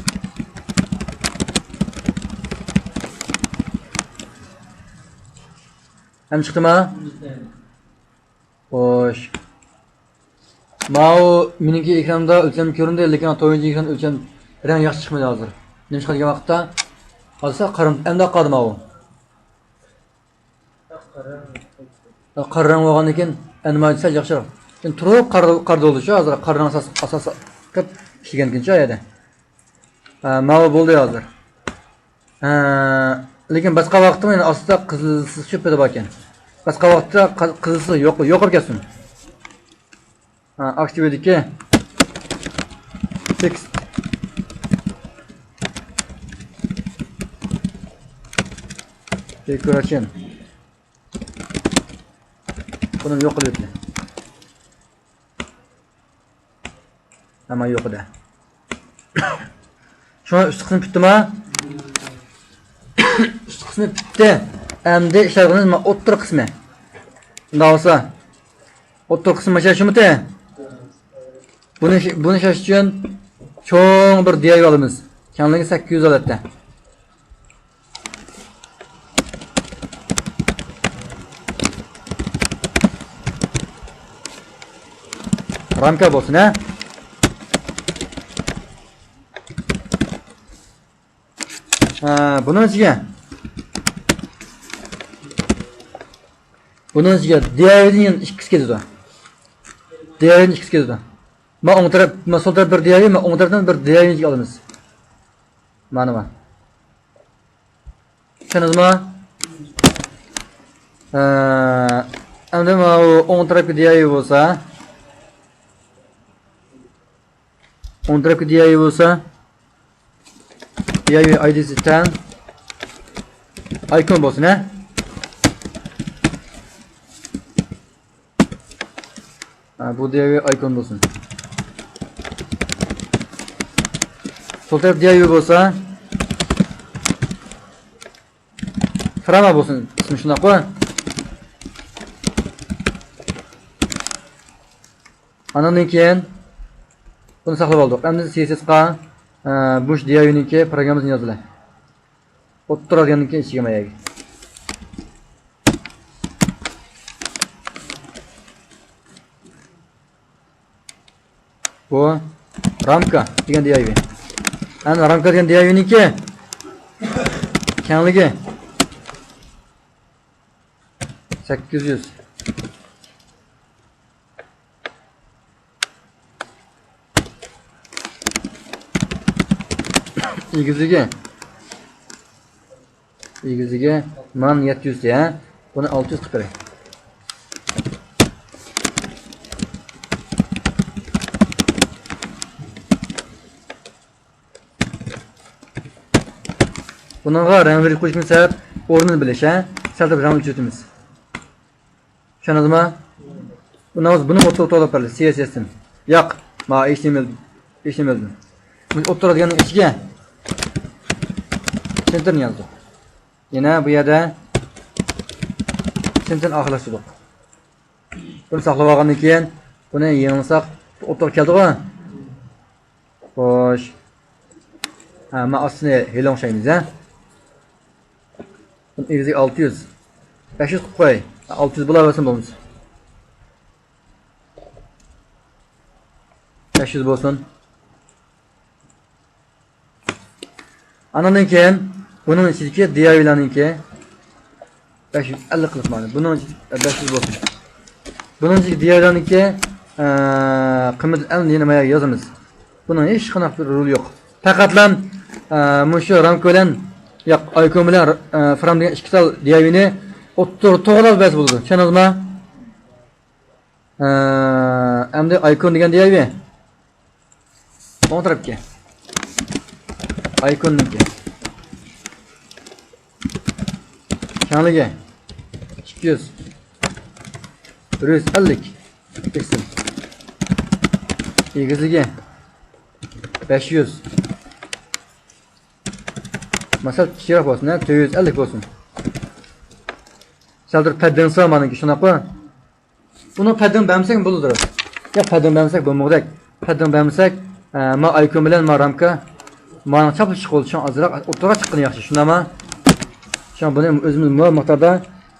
ھەم چىقتىما؟ خوش. ماۋۇ مېنىڭكى ئېكراندا ئۆلچەم كۆرۈندى، لېكىن تويىنچى ئېكران ئۆلچەم رەڭ ياخشى چىقمىدى ھازىر. نېمىشقا دېگەن ۋاقىتتا، ھازىر سەل قارا، ئەمدى قارىدى ماۋۇ. قارا رەڭ بولغاندىن كېيىن ئەنىماتسىيە سەل ياخشىراق. كېيىن تۇرۇپ قارا، قارا بولدى شۇ، ھازىر قارا رەڭ ئاساس، ئاساس قىلىپ ئىشلىگەنكىنچۇ ئۇ يەردە. ھە، ماۋۇ بولدى ھازىر. ھە، لېكىن باشقا ۋاقىتتا يەنە ئاستا قىزىل سىزىق چۈشۈپ كېتىدىكەن. باشقا ۋاقىتتا قا-، قىزىل سىزىق يوق، يوقاپ كەتسۇن. ھە، ئاكتىۋىدىكى تېكىست. دېكوراتسىيە. بۇنى يوق قىلىۋېتىمەن. ھەممە يوق ئىدى. شۇڭا ئۈستى قىسمى پۈتتىما؟ ئۈستى قىسمى پۈتتى. ئەمدى ئىشلەيدىغىنىمىز مانا ئوتتۇرا قىسمى. شۇنداق بولسا، ئوتتۇرا قىسمى مانا شۇمۇتى؟ بۇنى، بۇنى ئىشلەش ئۈچۈن چوڭ بىر دى ئاي ۋى ئالىمىز. كەڭلىكى سەككىز يۈز ھالەتتە. رامكا بولسۇن، ھە؟ ھە، بۇنىڭ ئىچىگە، بۇنىڭ ئىچىگە دى ئاي ۋىدىن يەنە ئىككىسى كېتىدۇ. دى ئاي ۋىدىن ئىككىسى كېتىدۇ. ما ئوڭ تەرەپ، ما سول تەرەپ بىر دى ئاي ۋى، ما ئوڭ تەرەپتىن بىر دى ئاي ۋى ئالىمىز. مانا ما. چۈشەندىڭىزمۇ؟ ھە، ئەمدى ماۋۇ ئوڭ تەرەپكە دى ئاي ۋى بولسا، ئوڭ تەرەپكە دى ئاي ۋى بولسا، دى ئاي ۋى ئاي دى سى تەن ئايكون بولسۇن، ھە؟ ھە، بۇ دى ئاي ۋى ئايكون بولسۇن. سول تەرەپ دى ئاي ۋى بولسا، فراما بولسۇن ئىسمى، شۇنداققۇ؟ ئاندىن كېيىن بۇنى ساقلاپ ئالدۇق. ئەمدى سى ئېس ئېسقا، ئە، بۇ دى ئاي ۋىنىڭكى پروگراممىسىنى يازىلى. ئوتتۇرا دېگەندىن كېيىن ئىچىگە ماياگى. بۇ رامكا دېگەن دى ئاي ۋى. ئەنە رامكا دېگەن دى ئاي ۋىنىڭكى كەڭلىكى سەككىز يۈز. ئېگىزلىكى، ئېگىزلىكى مانا يەتتە يۈز، ھە؟ بۇنى ئالتە يۈز قىلىپ بېرەي. بۇنىڭغا رەڭ بېرىپ قويۇشۇمدىن سەۋەب ئورنىنى بىلىش، ھە؟ سەل تېپىپ رەڭ ئۆچۈرتىمىز. چۈشەندىڭىزمۇ؟ بۇنىڭ، بۇنىڭ ئوتتۇرا توغرىلاپ بەردى، سى ئېس ئېس تىن. ياق، ما، ئېيچ تى ئېم ئېل، ئېيچ تى ئېم ئېل دىن. بۇ ئوتتۇرا دېگەننىڭ ئىچىگە سېنتىرنى يازدۇق. يەنە بۇ يەردە سېنتىرنى ئاخىرلاشتۇردۇق. بۇنى ساقلاپ ئالغاندىن كېيىن، بۇنى يېڭىلىساق، ئوتتۇرىغا كەلدىغۇ؟ خوش. ھە، مانا ئاستىنى ھېلى ئوڭشايمىز، ھە. بۇنى ئېگىزلىكى ئالتە يۈز. بەش يۈز قىلىپ قوي. ئالتە يۈز بولاۋەرسۇن بولمىسا. بەش يۈز بولسۇن. ئاندىن كېيىن بۇنىڭ ئىچىدىكى دى ئاي ۋىلارنىڭكى بەش يۈز ئەللىك قىلىپ مانا. بۇنىڭ ئىچىدىكى، ئە، بەش يۈز بولسۇن. بۇنىڭ ئىچىدىكى دى ئاي ۋىلارنىڭكى، ئە، قىممىتىنى ئەمدى يەنە ماياغا يازىمىز. بۇنىڭ ھېچقانداق بىر رولى يوق. پەقەتلا ئە، مۇشۇ رامكا بىلەن، ياق، ئايكون بىلەن، ئە، فرام دېگەن ئىككى تال دىياۋىنى ئوتتۇرىغا توغرىلاپ بەرسە بولىدۇ. چۈشەندىڭىزمۇ؟ ئە، ئەمدى ئايكون دېگەن دىياۋى. ئوڭ تەرەپكە. ئايكوننىڭكى. كەڭلىكى ئىككى يۈز. بىر يۈز ئەللىك پىكسېل. ئېگىزلىكى بەش يۈز. مەسىلەن، كىچىكرەك بولسۇن، ھە، تۆت يۈز ئەللىك بولسۇن. سەل تۇرۇپ پەددىڭسا مانىڭكى شۇنداققۇ؟ بۇنى پەددىڭ بەرمىسەك بولىدۇ. يا پەددىڭ بەرمىسەك بولمىغۇدەك. پەددىڭ بەرمىسەك، ئە، ما ئايكون بىلەن ما رامكا، مانىڭ چاپلىشىش قولى شۇڭا ئازراق ئوتتۇرىغا چىققىنى ياخشى، شۇنداقمۇ؟ شۇڭا بۇنى ئۆزىمىز مۇۋاپىق مىقداردا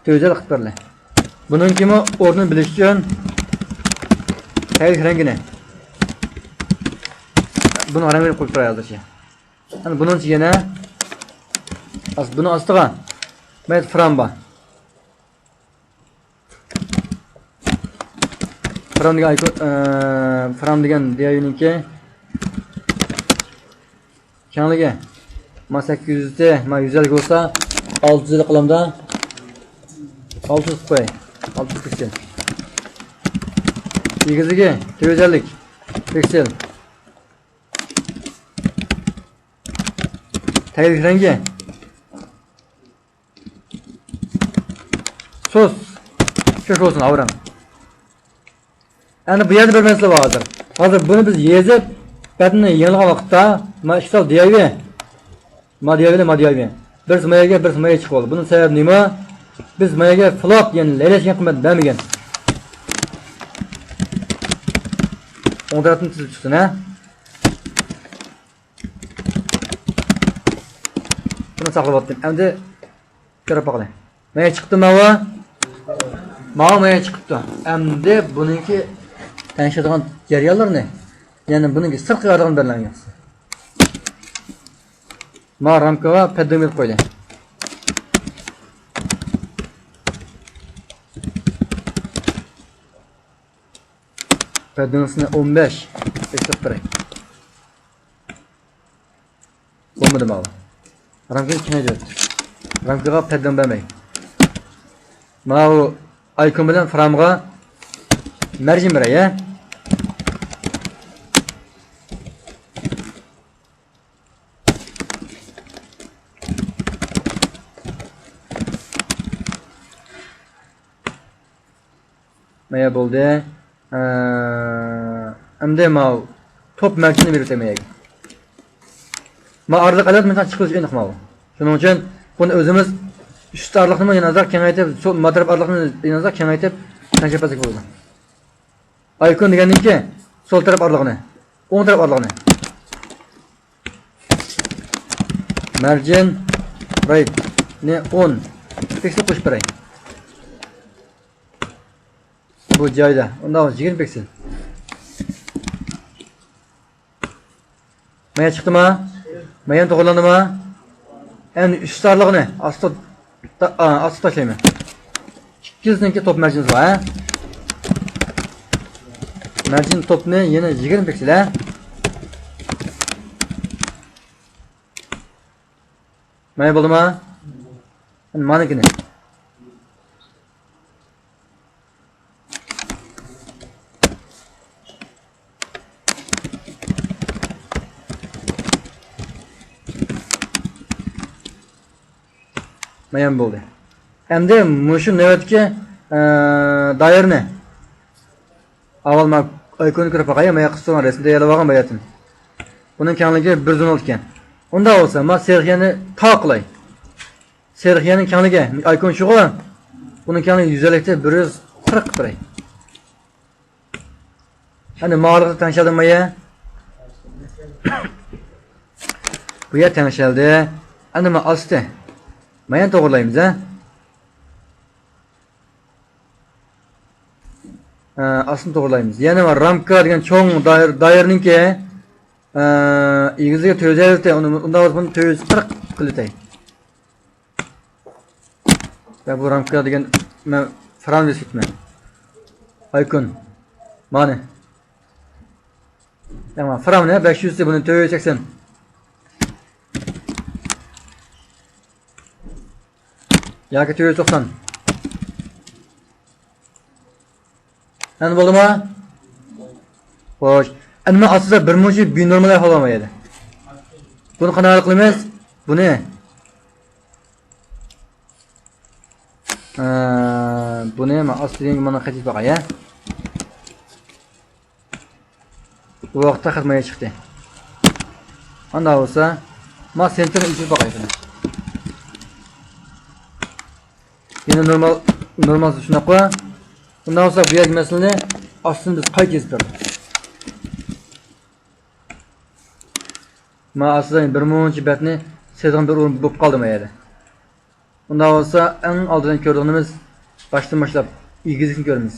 تۆۋزەل قىلىپ بېرىلى. بۇنىڭكىمۇ ئورنىنى بىلىش ئۈچۈن تەگلىك رەڭگىنى، بۇنىڭ رەڭگىنى قويۇپ تۇراي ھازىرچە. ئەنە بۇنىڭچە يەنە ئاس-، بۇنىڭ ئاستىغا مەيت فرام بار. فرام دېگەن ئايكون، ئە، فرام دېگەن دىياۋىنىڭكى كەڭلىكى ما سەككىز يۈز، ما يۈز ئەللىك بولسا، ئالتە يۈز ئەللىك قىلامدا، ئالتە يۈز قىلىپ قوياي. ئالتە يۈز پىكسېل. ئېگىزلىكى تۆت يۈز ئەللىك پىكسېل. تەگلىك رەڭگى سۇس، كۆك بولسۇن، ئاۋۇ رەڭ. ئەنە بۇ يەردە بىر مەسىلە بار ھازىر. ھازىر بۇنى بىز يېزىپ، بەتنى يېڭىلىغان ۋاقىتتا، ما ئىككى تال دىياۋى، ما دىياۋى، ما دىياۋى. بىرسى ما يەرگە، بىرسى ما يەرگە چىقىپ قالدى. بۇنىڭ سەۋەبى نېمە؟ بىز ما يەرگە فلوت، يەنى لەيلەشكەن قىممەت بەرمىگەن. ئوڭ تەرەپتىن تىزىپ چىقسۇن، ھە؟ بۇنى ساقلاۋاتتىم. ئەمدى كۆرۈپ باقىلى. مايا چىقىپتۇ ماۋۇ. ماۋۇ مايا چىقىپتۇ. ئەمدى بۇنىڭكى تەڭشەيدىغان جەريانلىرىنى، يەنى بۇنىڭكى سىرتقى ئارىلىقىنى بەلگىلەڭ ياخشى. ما رامكىغا پەددىڭ بېرىپ قويدى. پەددىڭىسىنى ئون بەش ئېسىپ بېرەي. بولمىدى ماۋۇ. رامكىنى كېڭەيتىۋەتتى. رامكىغا پەددىڭ بەرمەي. ماۋۇ ئايكون بىلەن فرامغا مەرجىن بېرەي، ھە؟ مايا بولدى. ئە، ئەمدى ماۋۇ توپ مەرجىنى بېرىۋېتەي ماياگە. ما ئارىلىق ئەلۋەتتە مېنىڭ چىقىرىش ئېنىق ماۋۇ. شۇنىڭ ئۈچۈن بۇنى ئۆزىمىز ئۈست ئارىلىقنىمۇ يەنە ئازراق كېڭەيتىپ، سول، ما تەرەپ ئارىلىقنى يەنە ئازراق كېڭەيتىپ تەڭشەپ بەرسەك بولىدۇ. ئايكون دېگەندىن كېيىن سول تەرەپ ئارىلىقىنى، ئوڭ تەرەپ ئارىلىقىنى. مەرجىن رايتنى ئون پىكسېل قوشۇپ بېرەي. بۇ جايدا. ئۇنداق بولسا يىگىرمە پىكسېل. مايا چىقتىما؟ مايا توغرىلاندىما؟ ئەمدى ئۈست ئارىلىقىنى ئاستا تا-، ئا، ئاستا تاشلايمەن. ئىككىسىنىڭكى توپ مەرجىنى بار، ھە؟ مەرجىن توپنى يەنە يىگىرمە پىكسېل، ھە؟ مايا بولدىما؟ مانىكىنى. مايا بولدى. ئەمدى مۇشۇ نۆۋەتتىكى، ئە، دائىرىنى ئاۋۋال مانا ئايكوننى كۆرۈپ باقاي، مايا قىستۇرغان رەسىمدە يەنە بارغان باياتىن. بۇنىڭ كەڭلىكى بىر يۈز ئون ئالتە ئىكەن. ئۇنداق بولسا، ما سېرىق يەرنى تاق قىلاي. سېرىق يەرنىڭ كەڭلىكى، ئايكون شۇغۇ. بۇنىڭ كەڭلىكى يۈز ئەللىكتە بىر يۈز قىرىق قىلىپ بېرەي. ئەنە ماۋۇلۇقتا تەڭشەلدىمۇ يە؟ بۇ يەر تەڭشەلدى. ئەنە ما ئاستى. مايا توغرىلايمىز، ھە؟ ئە، ئاستىنى توغرىلايمىز. يەنە رامكا دېگەن چوڭ دائىر-، دائىرىنىڭكى، ئە، ئېگىزلىكى تۆت يۈز ئەللىك، ئۇنى، ئۇنداق بولسا بۇنى تۆت يۈز قىرىق قىلىۋېتەي. ۋە بۇ رامكا دېگەن مەن فرامنى بېسىپتىمەن. ئايكون. مانى. تامام. فرامنى بەش يۈز، بۇنى تۆت يۈز سەكسەن. ياكى تۆت يۈز توقسان. ئەمدى بولدىمۇ؟ خوش. ئەمدى مەن ئاستىدا بىر مۇنچە بىنورمال ئەھۋال بار ئىدى. بۇنى قانداق ھەل قىلىمىز؟ بۇنى. ئە، بۇنى مەن ئاستىدىن مانا قېتىپ باقاي، ھە؟ بۇ ۋاقىتتا خەت مايا چىقتى. ئانداق بولسا، ما سېنتىرنى ئۆچۈرۈپ باقاي. يەنە نورمال، نورمال شۇنداققۇ. ئۇنداق بولسا بۇ يەردىكى مەسىلىنى ئاستىدىن بىز قايتا يېزىپ بەردۇق. ما ئاستىدا بىر مۇنچە بەتنى سېزىدىغان بىر ئورۇن بولۇپ قالدى ما يەردە. ئۇنداق بولسا ئەڭ ئالدىدا كۆرىدىغىنىمىز باشتىن باشلاپ ئېگىزلىكنى كۆرىمىز.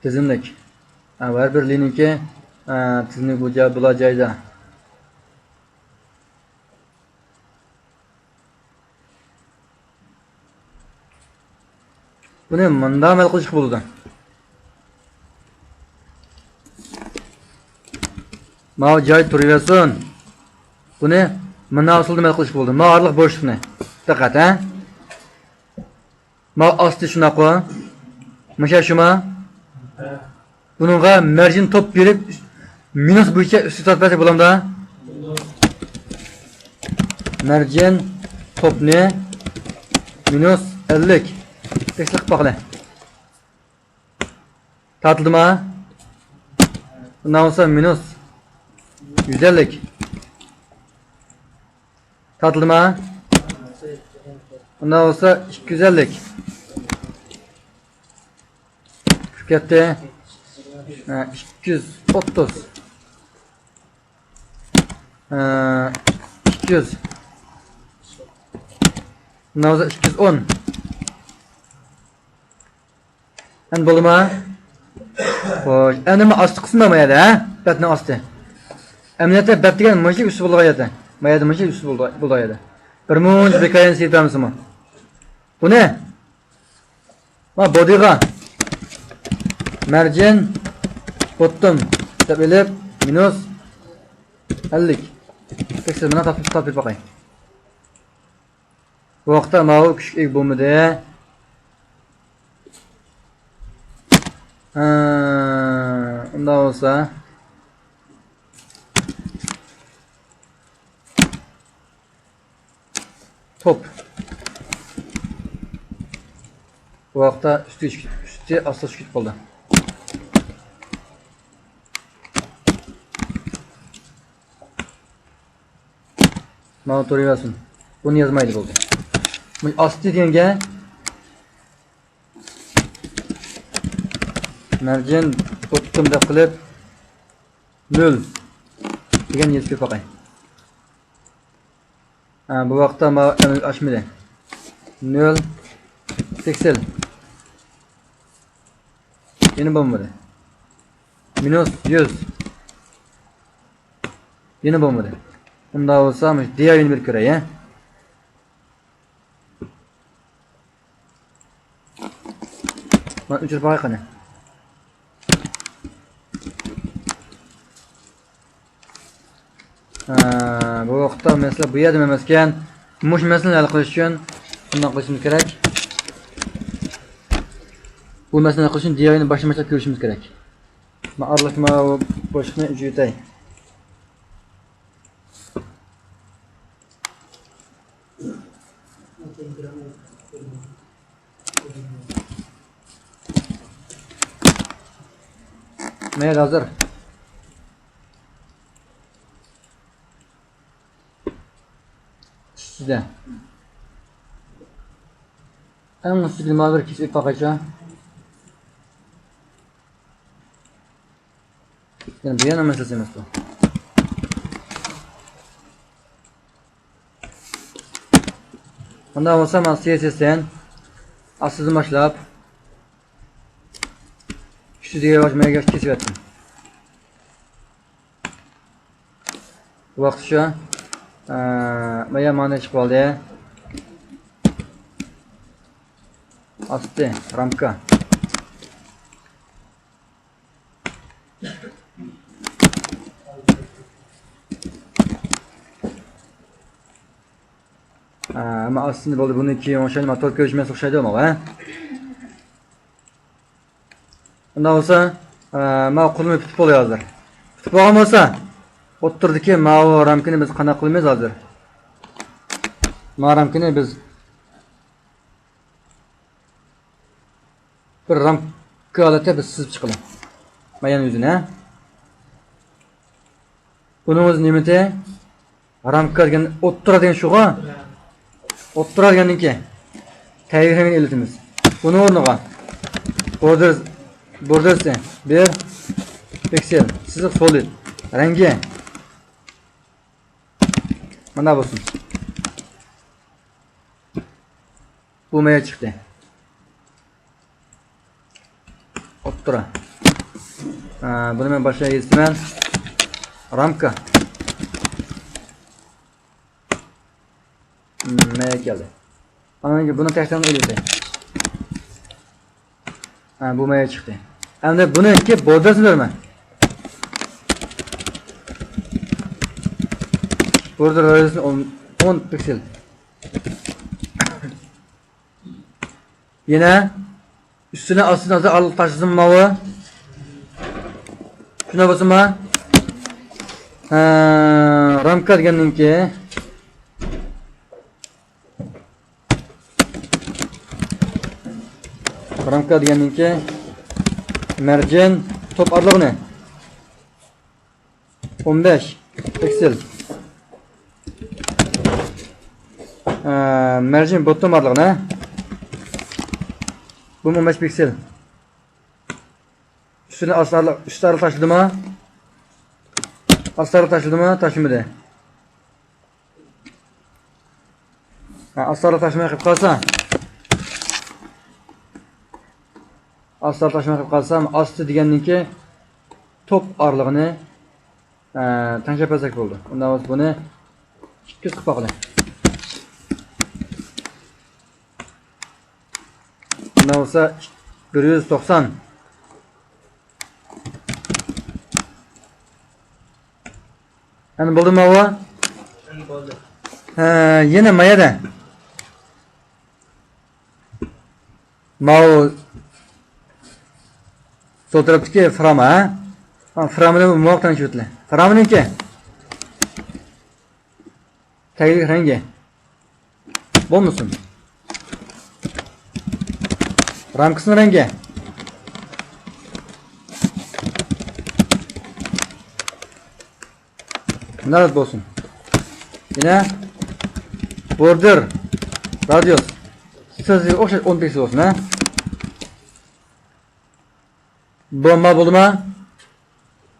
تىزىملىك. ھە، ھەر بىر لىنىيىنىڭكى، ھە، تىزىملىك بۇ جاي، بۇلار جايدا. بۇنى مۇنداق ھەل قىلىشقا بولىدۇ. ماۋۇ جاي تۇرۇۋەرسۇن. بۇنى مۇنداق ئۇسۇلدا ھەل قىلىشقا بولىدۇ. ماۋۇ ئارىلىق بوشلۇقنى. دىققەت، ھە؟ ماۋۇ ئاستى شۇنداققۇ؟ مۇشۇ شۇما؟ بۇنىڭغا مەرجىن توپ بېرىپ، مىنۇس بويىچە ئۈستىگە تارتىپ بەرسەك بولامدا؟ مەرجىن توپنى مىنۇس ئەللىك. تەكشۈرۈپ باقىلى. تارتىلدىما؟ بۇنداق بولسا مىنۇس يۈز ئەللىك. تارتىلدىما؟ ئۇنداق بولسا ئىككى يۈز ئەللىك. چۈشۈپ كەتتى. ھە، ئىككى يۈز ئوتتۇز. ھە، ئىككى يۈز. ئۇنداق بولسا ئىككى يۈز ئون. ئەمدى بولدىما؟ خوش. ئەمدى مانا ئاستى قىسمى ما يەردە، ھە؟ بەتنىڭ ئاستى. ئەمەلىيەتتە بەت دېگەن مۇشۇ ئۈستى بولىدىغان يەردە. ما يەردە مۇشۇ ئۈستى بولىدىغان، بولىدىغان يەردە. بىر مۇنچە بىكايەن سېلىپ بەرمىسىمۇ. بۇنى ما بودىغا مەرجىن بوتتۇم دەپ ئېلىپ، مىنۇس ئەللىك. تەكشۈرۈپ مانا تارتىپ، تارتىپ باقاي. بۇ ۋاقىتتا ماۋۇ كۈچكە ئىگە بولمىدى. ھە، ئۇنداق بولسا. توپ. بۇ ۋاقىتتا ئۈستى، ئۈستى ئاستا چۈشۈپ قالدى. مانا تۇرۇۋەرسۇن. بۇنى يازمايلى بولدى. بۇ ئاستى دېگەنگە مەرجىن بوتتۇم دەپ قىلىپ، نۆل دېگەن يېزىپ قويۇپ باقاي. ھە، بۇ ۋاقىتتا ماۋۇ ئەمەلگە ئاشمىدى. نۆل پىكسېل. يەنە بولمىدى. مىنۇس يۈز. يەنە بولمىدى. ئۇنداق بولسا مۇشۇ دىياۋىنى بىر كۆرەي، ھە. مانا ئۆچۈرۈپ باقاي قېنى. ھە، بۇ ۋاقىتتا مەسىلە بۇ يەردە ئەمەسكەن. مۇشۇ مەسىلىنى ھەل قىلىش ئۈچۈن بۇنداق قىلىشىمىز كېرەك. بۇ مەسىلىنى ھەل قىلىش ئۈچۈن دىياۋىنى باشتىن باشلاپ كۆرۈشىمىز كېرەك. مەن ئارىلاشما بوشلۇقنى ئۆچۈرۈۋېتەي. مەيلى، ھازىر. ئۈستىدە. ئەڭ ئۈستىگە نېمە بىر كېسىپ باقايچۇ. يەنە بۇ يەرنىڭ مەسىلىسى ئەمەس بۇ. ئۇنداق بولسا مانا سىيەسىسەن ئاستىدىن باشلاپ ئۈستىدىكىگە باشلىمايگە كېسىۋەتتىم. بۇ ۋاقىت شۇ. ئە، مايا مانا چىقىپ قالدى. ئاستى رامكا. ئاستىنى بولدى، بۇنى كېيىن ئوخشايدۇ، مانا تور كۆرۈشمەس ئوخشايدۇ، مانا، ھە؟ ئۇنداق بولسا، ئە، ماۋۇ قۇلىمى پۈتۈپ بولدى ھازىر. پۈتۈپ بولغان بولسا، ئوتتۇرىدىكى ماۋۇ رامكىنى بىز قانداق قىلىمىز ھازىر؟ ماۋۇ رامكىنى بىز بىر رامكا ھالەتتە بىز سىزىپ چىقىلى. مايان يۈزىنى، ھە؟ بۇنىڭ ئۆزى نېمىدى؟ رامكا دېگەن ئوتتۇرا دېگەن شۇغۇ. ئوتتۇرا دېگەندىن كېيىن تەيۋەن ئېلىتىمىز. بۇنىڭ ئورنىغا بوردېر، بوردېرسى بىر پىكسېل، سىزىق سولىد، رەڭگى مانا بولسۇن. بۇ مايا چىقتى. ئوتتۇرا. ھە، بۇنى مەن باشقا يېزىپتىمەن. رامكا. مم، مايا كەلدى. ئاندىن كېيىن بۇنى تەستىقلىنىپ ئېلىۋېتەي. ھە، بۇ مايا چىقتى. ئەمدى بۇنىڭكى بوردېرسىنى بېرىمەن. بوردېر رادىيۇسىنى ئون، ئون پىكسېل. يەنە ئۈستىنى ئاستىنى ئازراق ئارىلىق تاشلىسىمۇ ماۋۇ؟ شۇنداق بولسىمۇ؟ ھە، رامكا دېگەننىڭكى، رامكا دېگەننىڭكى مەرجىن توپ ئارىلىقىنى ئون بەش پىكسېل. ئە، مەرجىن بوتتوم ئارىلىقىنى. بۇمۇ ئون بەش پىكسېل. ئۈستىنى ئاستى ئارىلىق، ئۈستى ئارىلىق تاشلىدىمۇ؟ ئاستى ئارىلىق تاشلىدىمۇ؟ تاشلىمىدى. ھە، ئاستى ئارىلىق تاشلىماي قېلىپ قالسا، ئاستى ئارىلىق تاشلىماي قېلىپ قالسا، ئاستى دېگەننىڭكى توپ ئارىلىقىنى، ئە، تەڭشەپ بەرسەك بولىدۇ. ئۇنداق بولسا بۇنى ئىككى يۈز قىلىپ باقىلى. ئۇنداق بولسا بىر يۈز توقسان. ئەمدى بولدىمۇ ئۇ؟ ئەمدى بولدى. ھە، يەنە مايەدە. ماۋۇ سول تەرەپتىكى فرامە، ھە؟ ھا، فرامىنى مۇۋاپىق تەڭشىۋېتىلى. فرامىنىڭكى تەگلىك رەڭگى بولمىسۇن. رامكىسىنىڭ رەڭگى. ناھايىتى بولسۇن. يەنە بوردېر رادىيۇس سىزىگە ئوخشاش ئون پىكسېل بولسۇن، ھە؟ بولما، بولدىما؟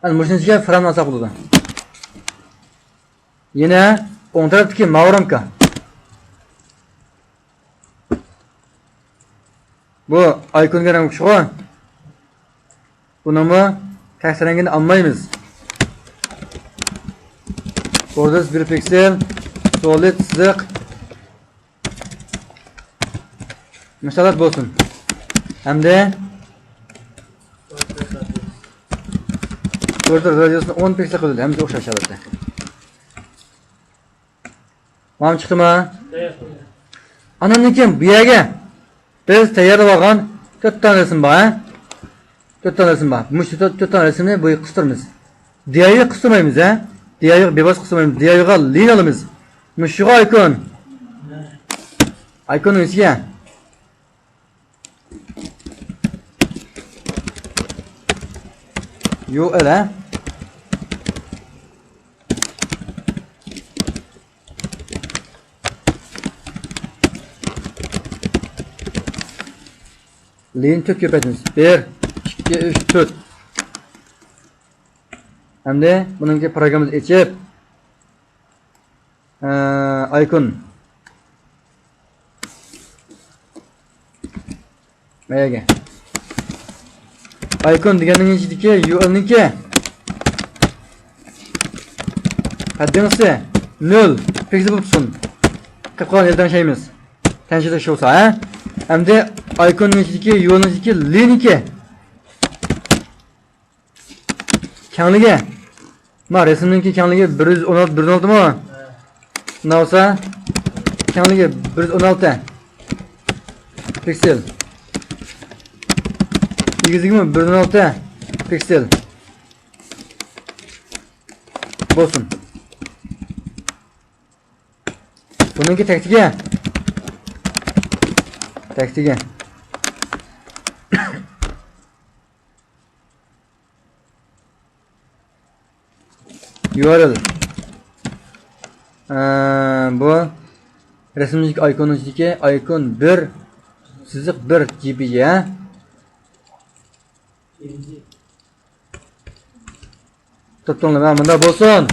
ئەنە مۇشۇنىڭ ئىچىگە فرامنى ئالساق بولىدۇ. يەنە ئوڭ تەرەپتىكى ماۋۇ رامكا. بۇ ئايكونغا رەڭ ئوخشىغۇ. بۇنىڭمۇ تەستە رەڭگىنى ئالمايمىز. بوردېرس بىر پىكسېل، سولىد سىزىق. مۇشۇنداق بولسۇن. ھەمدە بوردېر رادىيۇسىنى ئون پىكسېل قىلدى. ھەممىسى ئوخشاش ھالەتتە. مانا چىقتىما؟ ئاناندىن كېيىن بۇ يەرگە بىز تەييارلىۋالغان تۆت دانە رەسىم بار، ھە؟ تۆت دانە رەسىم بار. مۇشۇ تۆت، تۆت دانە رەسىمنى بۇ يەرگە قىستۇرىمىز. دىئاينى قىستۇرمايمىز، ھە؟ دىئاينى بىۋاسىتە قىستۇرمايمىز. دىئاينى لىنىيە ئالىمىز. مۇشۇغا ئايكون. ئايكوننىڭ ئىچىگە يۇ ئېل، ھە؟ لىنىيە تۆت كۆپەيتىمىز. بىر، ئىككى، ئۈچ، تۆت. ئەمدى بۇنىڭكى پروگراممىنى ئېچىپ، ئە، ئايكون. مەيەگە. ئايكون دېگەننىڭ ئىچىدىكى يۇ ئېلنىڭكى پەددىڭىسى نۆل پىكسېل بولۇپ تۇرسۇن. قىلىپ قويغان يەردە تەڭشەيمىز. تەڭشىدە شۇ بولسا، ھە؟ ئەمدى ئايكوننىڭ ئىچىدىكى يۇ ئېلنىڭ ئىچىدىكى لىنىيىكى كەڭلىكى. ما، رەسىمنىڭكى كەڭلىكى بىر يۈز ئون ئالتە، بىر يۈز ئون ئالتىمۇ؟ شۇنداق بولسا، كەڭلىكى بىر يۈز ئون ئالتە پىكسېل. ئېگىزلىكىمۇ بىر يۈز ئون ئالتە پىكسېل بولسۇن. بۇنىڭكى تەكتىكى. تەكتىكى. يۇ ئار ئېل. ئە، بۇ رەسىمدىكى ئايكوننىڭ ئىچىدىكى ئايكون بىر سىزىق بىر جې پې جې، ھە؟ توختاڭلار، مۇنداق بولسۇن.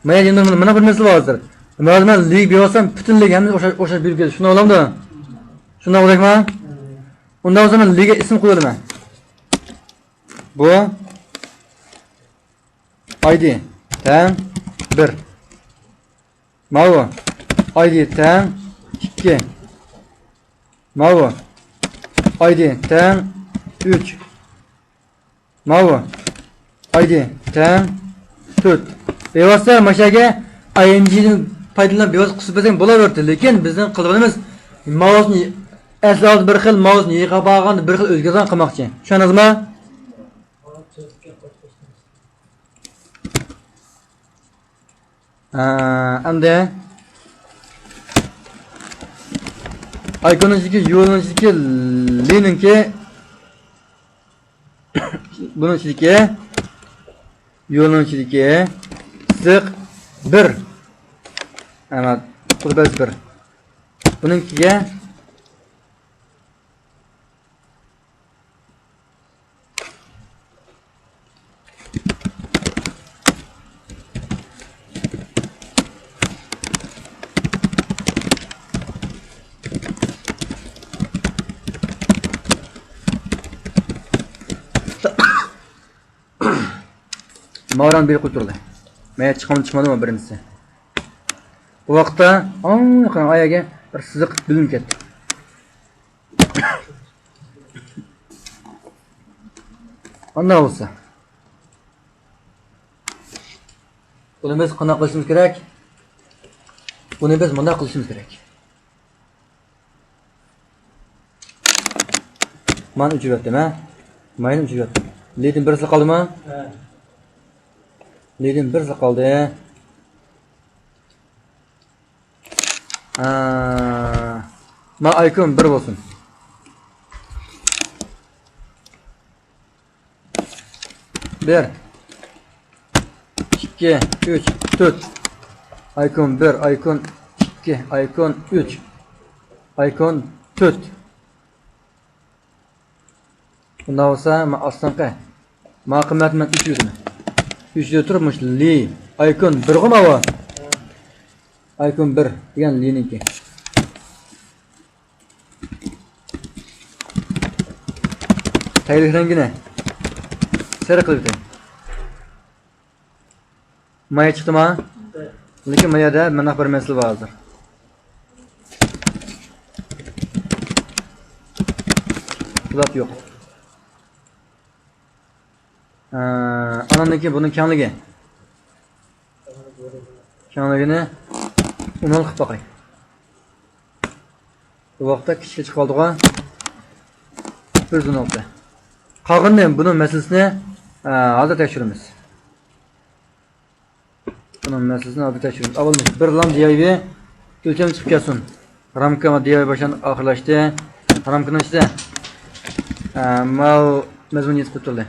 مانا يەنە مانا بىر مەسىلە بار ھازىر. ھازىر مەن لىگا بېرىۋالسام، پۈتۈن لىگا ھەممىسى ئوخشاش، ئوخشاش بېرىپ كېتىدۇ. شۇنداق بولامدۇ؟ شۇنداق بولدۇقمۇ؟ ئۇنداق بولسا مەن لىگا ئىسىم قويۇۋالىمەن. بۇ ئاي دى تەڭ بىر. ماۋۇ ئاي دى تەڭ ئىككى. ماۋۇ ئاي دى تەڭ ئۈچ. ماۋۇ ئاي دى تەڭ تۆت. بىۋاسىتە مانا شۇ يەرگە ئاي ئېن جىدىن پايدىلىنىپ بىۋاسىتە قىسىپ بەرسەڭ بولۇۋېرىدۇ. لېكىن بىزنىڭ قىلىدىغىنىمىز ماۋۇسنى ئەسلى بىر خىل، ماۋۇسنى يېقىپ بارغاندا بىر خىل ئۆزگىرىدىغان قىلماقچى. چۈشەندىڭىزمۇ؟ ئە، ئەمدى ئايكوننىڭ ئىچىدىكى، يۇ ئار ئېلنىڭ ئىچىدىكى لىنىڭكى، بۇنىڭ ئىچىدىكى، يۇ ئار ئېلنىڭ ئىچىدىكى سىزىق بىر. ئەمما قۇربەس بىر. بۇنىڭكىگە ماۋران بىر قويۇپ تۇرىدۇ. مەن چىقامدۇ چىقمامدۇ بىرىنچىسى. بۇ ۋاقىتتا ئاڭ يېقىن ئايەگە بىر سىزىق بىلىنىپ كەتتى. ئانداق بولسا، بۇنى بىز قانداق قىلىشىمىز كېرەك؟ بۇنى بىز مۇنداق قىلىشىمىز كېرەك. مانا ئۆچۈرۈۋەتتىم، ھە؟ ماينى ئۆچۈرۈۋەتتىم. لىدىن بىرسى قالدىمۇ؟ ھە. لىدىن بىرسى قالدى. ئە، ما ئايكون بىر بولسۇن. بىر، ئىككى، ئۈچ، تۆت. ئايكون بىر، ئايكون ئىككى، ئايكون ئۈچ، ئايكون تۆت. بۇنداق بولسا، مەن ئاستىنقى، ما قىممەتنى مەن ئۆچۈرىمەن. ئۆچۈرۈپ تۇرۇپ، مۇشۇ لى، ئايكون بىرغۇ ماۋۇ؟ ئايكون بىر دېگەن لىنىڭكى. تەگلىك رەڭگىنى سېرىق قىلىپ ئۆتەي. مايا چىقتىما؟ لېكىن مايادا مانا بىر مەسىلە بار ھازىر. زات يوق. ئە، ئاناندىن كېيىن بۇنىڭ كەڭلىكى. كەڭلىكىنى ئون ئالتە قىلىپ باقاي. بۇ ۋاقىتتا كىچىككە چىقىپ قالدىغۇ. بىر يۈز ئون ئالتە. قالغىنىنى بۇنىڭ مەسىلىسىنى، ئە، ھازىر تەكشۈرىمىز. بۇنىڭ مەسىلىسىنى ھازىر تەكشۈرىمىز. ئاۋۋال بىر لام دى ئاي ۋى ئۆلچەم چىقىپ كەلسۇن. رامكا دى ئاي ۋى باشلاندى، ئاخىرلاشتى. رامكىنىڭ ئىچىدە، ئە، ماۋۇ مەزمۇن يېتىپ تۇرىدۇ.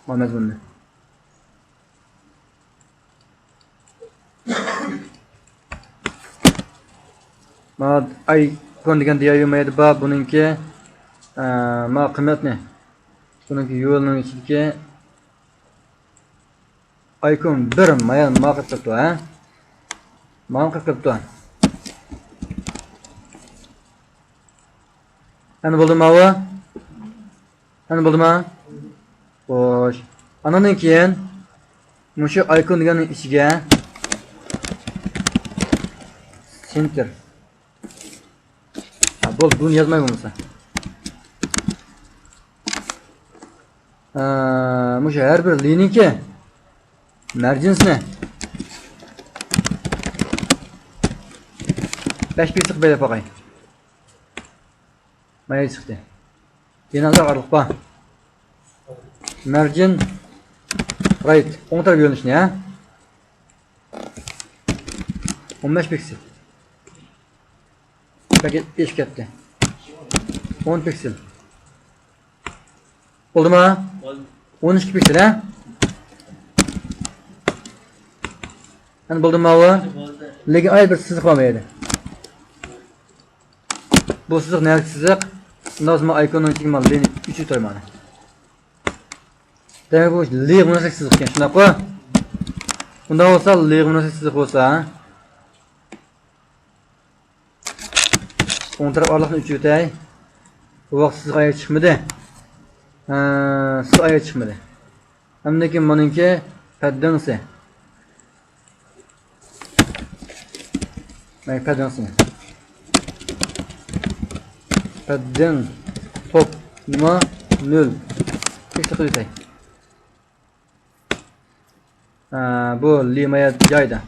ماۋۇ مەزمۇننى. مانا ئايكون دېگەن دى ئاي ۋى مايدا بار، بۇنىڭكى، ئە، ما قىممەتنى، بۇنىڭكى يولنىڭ ئىچىدىكى ئايكون بىر مايا ما قىلىپ تۇرۇپتۇ، ھە؟ ما قىلىپ تۇرۇپتۇ. ئەمدى بولدىمۇ ماۋۇ؟ ئەمدى بولدىما؟ خوش. ئانىڭدىن كېيىن مۇشۇ ئايكون دېگەننىڭ ئىچىگە سېنتىر. ھە، بولدى، بۇنى يازماي بولمىسا. ئە، مۇشۇ ھەر بىر لىنىيكى مەرجىنسىنى. بەش پىكسېل قىلىپ بېرىپ باقاي. مايا چىقتى. يەنە ئازراق ئارىلىق بار. مەرجىن رايت. ئوڭ تەرەپ يۆنىلىشنى، ھە؟ ئون بەش پىكسېل. بەك ئېشىپ كەتتى. ئون پىكسېل. بولدىما؟ بولدى. ئون ئىككى پىكسېل، ھە؟ ئەنە بولدىما بۇ؟ بولدى. لېكىن ئايرى بىر سىزىق بار بۇ يەردە. بۇ سىزىق نەدىكى سىزىق؟ ئۇنداق بولسا مانا ئايكوننىڭ ئىچىگە مانا لىنى ئۆچۈرۈپ تۇراي مانا. دېمەك، بۇ لىغا مۇناسىۋەتلىك سىزىق ئىكەن، شۇنداققۇ؟ ئۇنداق بولسا، لىغا مۇناسىۋەتلىك سىزىق بولسا، ئوڭ تەرەپ ئارىلىقنى ئۆچۈرۈۋېتەي. بۇ ۋاقىت سىزىق ئايرى چىقمىدى. ھە، سىزىق ئايرى چىقمىدى. ئەمدىكى مۇنىڭكى پەددىڭسى. مانا پەددىڭسى. پەددىڭ توپ نېمە؟ نۆل. تەكىتلەپ قويۇۋېتەي. ھە، بۇ لىمايا جايدا.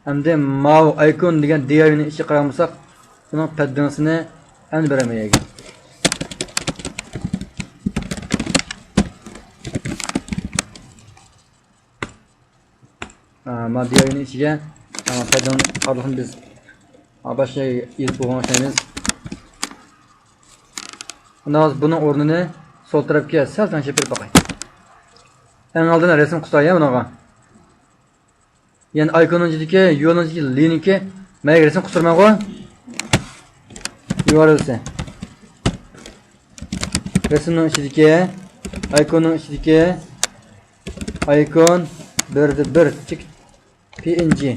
ئەمدى ماۋۇ ئايكون دېگەن دىئاينىڭ ئىچىگە قاراپ بولساق، بۇنىڭ پەددىڭسىنى ئەنە بېرەلمەيدىكەن. ھە، مانا دىئاينىڭ ئىچىگە، ھە، پەددىڭ ئارىلىقىنى بىز، ھە، باشقا يېزىپ بولغان ئوخشايمىز. ئۇنداق بولسا بۇنىڭ ئورنىنى سول تەرەپكە سەل تەڭشەپ بېرىپ باقاي. ئەڭ ئالدىن رەسىم قىساي يا بۇنىڭغا. يەنى ئايكوننىڭ ئىچىدىكى، يۇۋېلنىڭ ئىچىدىكى لىنىڭكى مەيگە رەسىم قىستۇرماڭغۇ. يۇ ئار ئېل سى. رەسىمنىڭ ئىچىدىكى، ئايكوننىڭ ئىچىدىكى، ئايكون بىردە بىر چېكىت پى ئېن جى.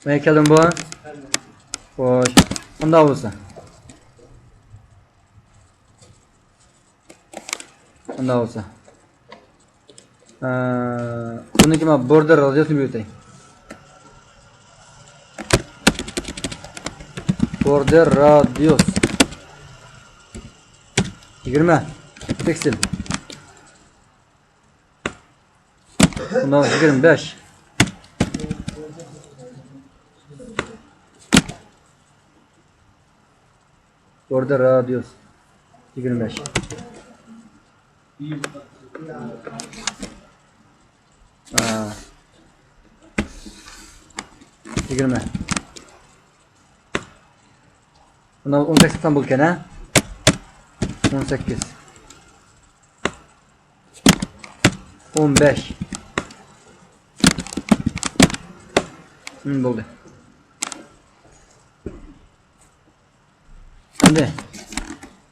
مەيگە كەلدىمۇ بۇ؟ خوش. ئۇنداق بولسا. ئۇنداق بولسا. ئە، بۇنىڭكى مانا بوردېر رادىيۇسىنى بېرىۋېتەي. بوردېر رادىيۇس. يىگىرمە پىكسېل. بۇنىڭ يىگىرمە بەش. بوردېر رادىيۇس يىگىرمە بەش. ھە. يىگىرمە. بۇنىڭ ئون سەككىز سان بولىدىكەن، ھە؟ ئون سەككىز. ئون بەش. ھىم، بولدى. ئەمدى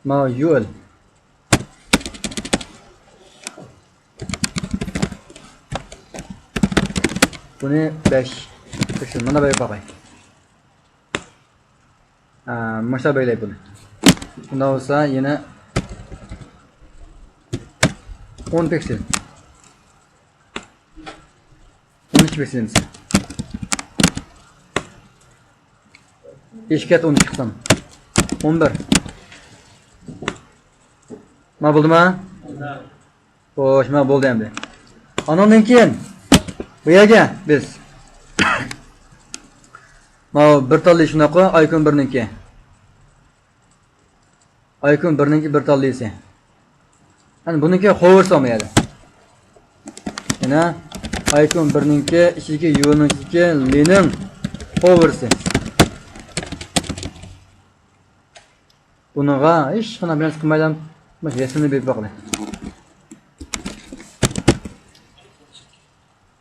ماۋۇ يۇ ئېل. بۇنى بەش. مانا بەرگەن باقاي. ھە، مۇشۇنداق بەگلەي بۇنى. ئۇنداق بولسا يەنە ئون پىكسېل. ئون ئىككى پىكسېل دېسە. ئېشىپ كەتتى ئون ئىككى قىسىم. ئون بىر. ما بولدىما؟ خوش، مانا بولدى ئەمدى. ئانىڭدىن كېيىن بۇ يەرگە بىز ماۋۇ بىر تال لى شۇنداققۇ، ئايكون بىرنىڭكى. ئايكون بىرنىڭكى بىر تال لىسى. يەنى بۇنىڭكى خوۋېرسى بارمۇ يەردە؟ يەنە ئايكون بىرنىڭكى ئىچىدىكى يۇۋېلنىڭ ئىچىدىكى لىنىڭ خوۋېرسى. بۇنىڭغا ھېچقانداق بىر نەرسە قىلمايلا مۇشۇ رەسىمنى بېرىپ باقىلى.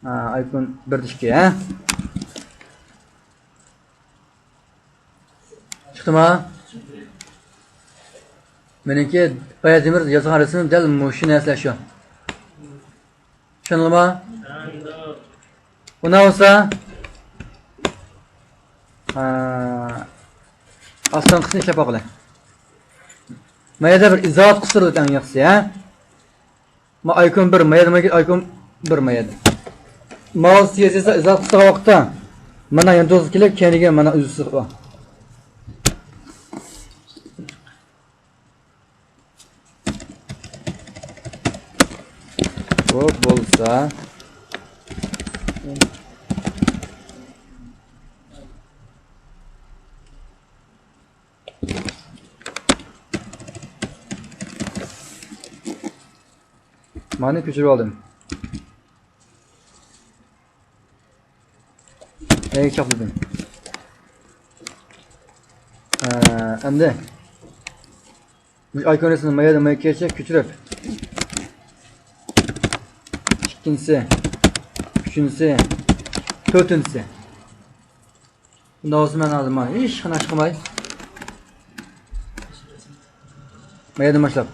ھە، ئايكون بىردە ئىككى، ھە؟ چىقتىما؟ مېنىڭكى بايا دېمىر ياسىغان رەسىمىم دەل مۇشۇ نەرسىلەر شۇ. چۈشەندىڭلارمۇ؟ ئۇنداق بولسا، ھە، ئاستىنقىسىنى ئىشلەپ باقىلى. ما يەردە بىر ئىزاھات قىستۇرۇلدى ئەڭ ياخشىسى، ھە؟ ما ئايكون بىر ما يەردە، ما ئايكون بىر ما يەردە. ماۋۇ سىياسىيسا ئىزاھات قىستۇرغان ۋاقىتتا مانا يانتۇزغا كېلىپ، كەينىگە مانا ئۈزۈشسىز. بۇ بولسا، مانى كۆچۈرۈپ ئالدىم. ئەي، چاپلىدىم. ئە، ئەمدى مۇشۇ ئايكون رەسىمىنى مايادىن مايا كەچە كۆچۈرۈپ، ئىككىنچىسى، ئۈچىنچىسى، تۆتىنچىسى. بۇنداق بولسا مەن ھازىر مانا ھېچقانداق ئىش قىلماي، مايادىن باشلاپ.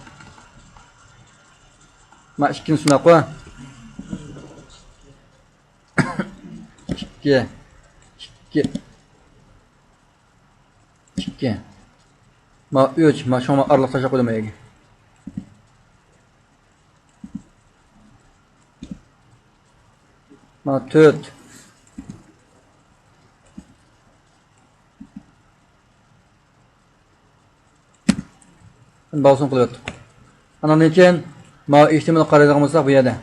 ما ئىككىنچى سۇناق قوي. ئىككى. ئىككى. ئىككى. ما ئۈچ. ما شۇڭا ئارىلىق تاشلاپ قويدۇم يەرگە. ما تۆت. باغسىنى قىلىۋەتتۇق. ئاندىن كېيىن ما ئېچ تى ئېم ئېل قارايدىغان بولساق، بۇ يەردە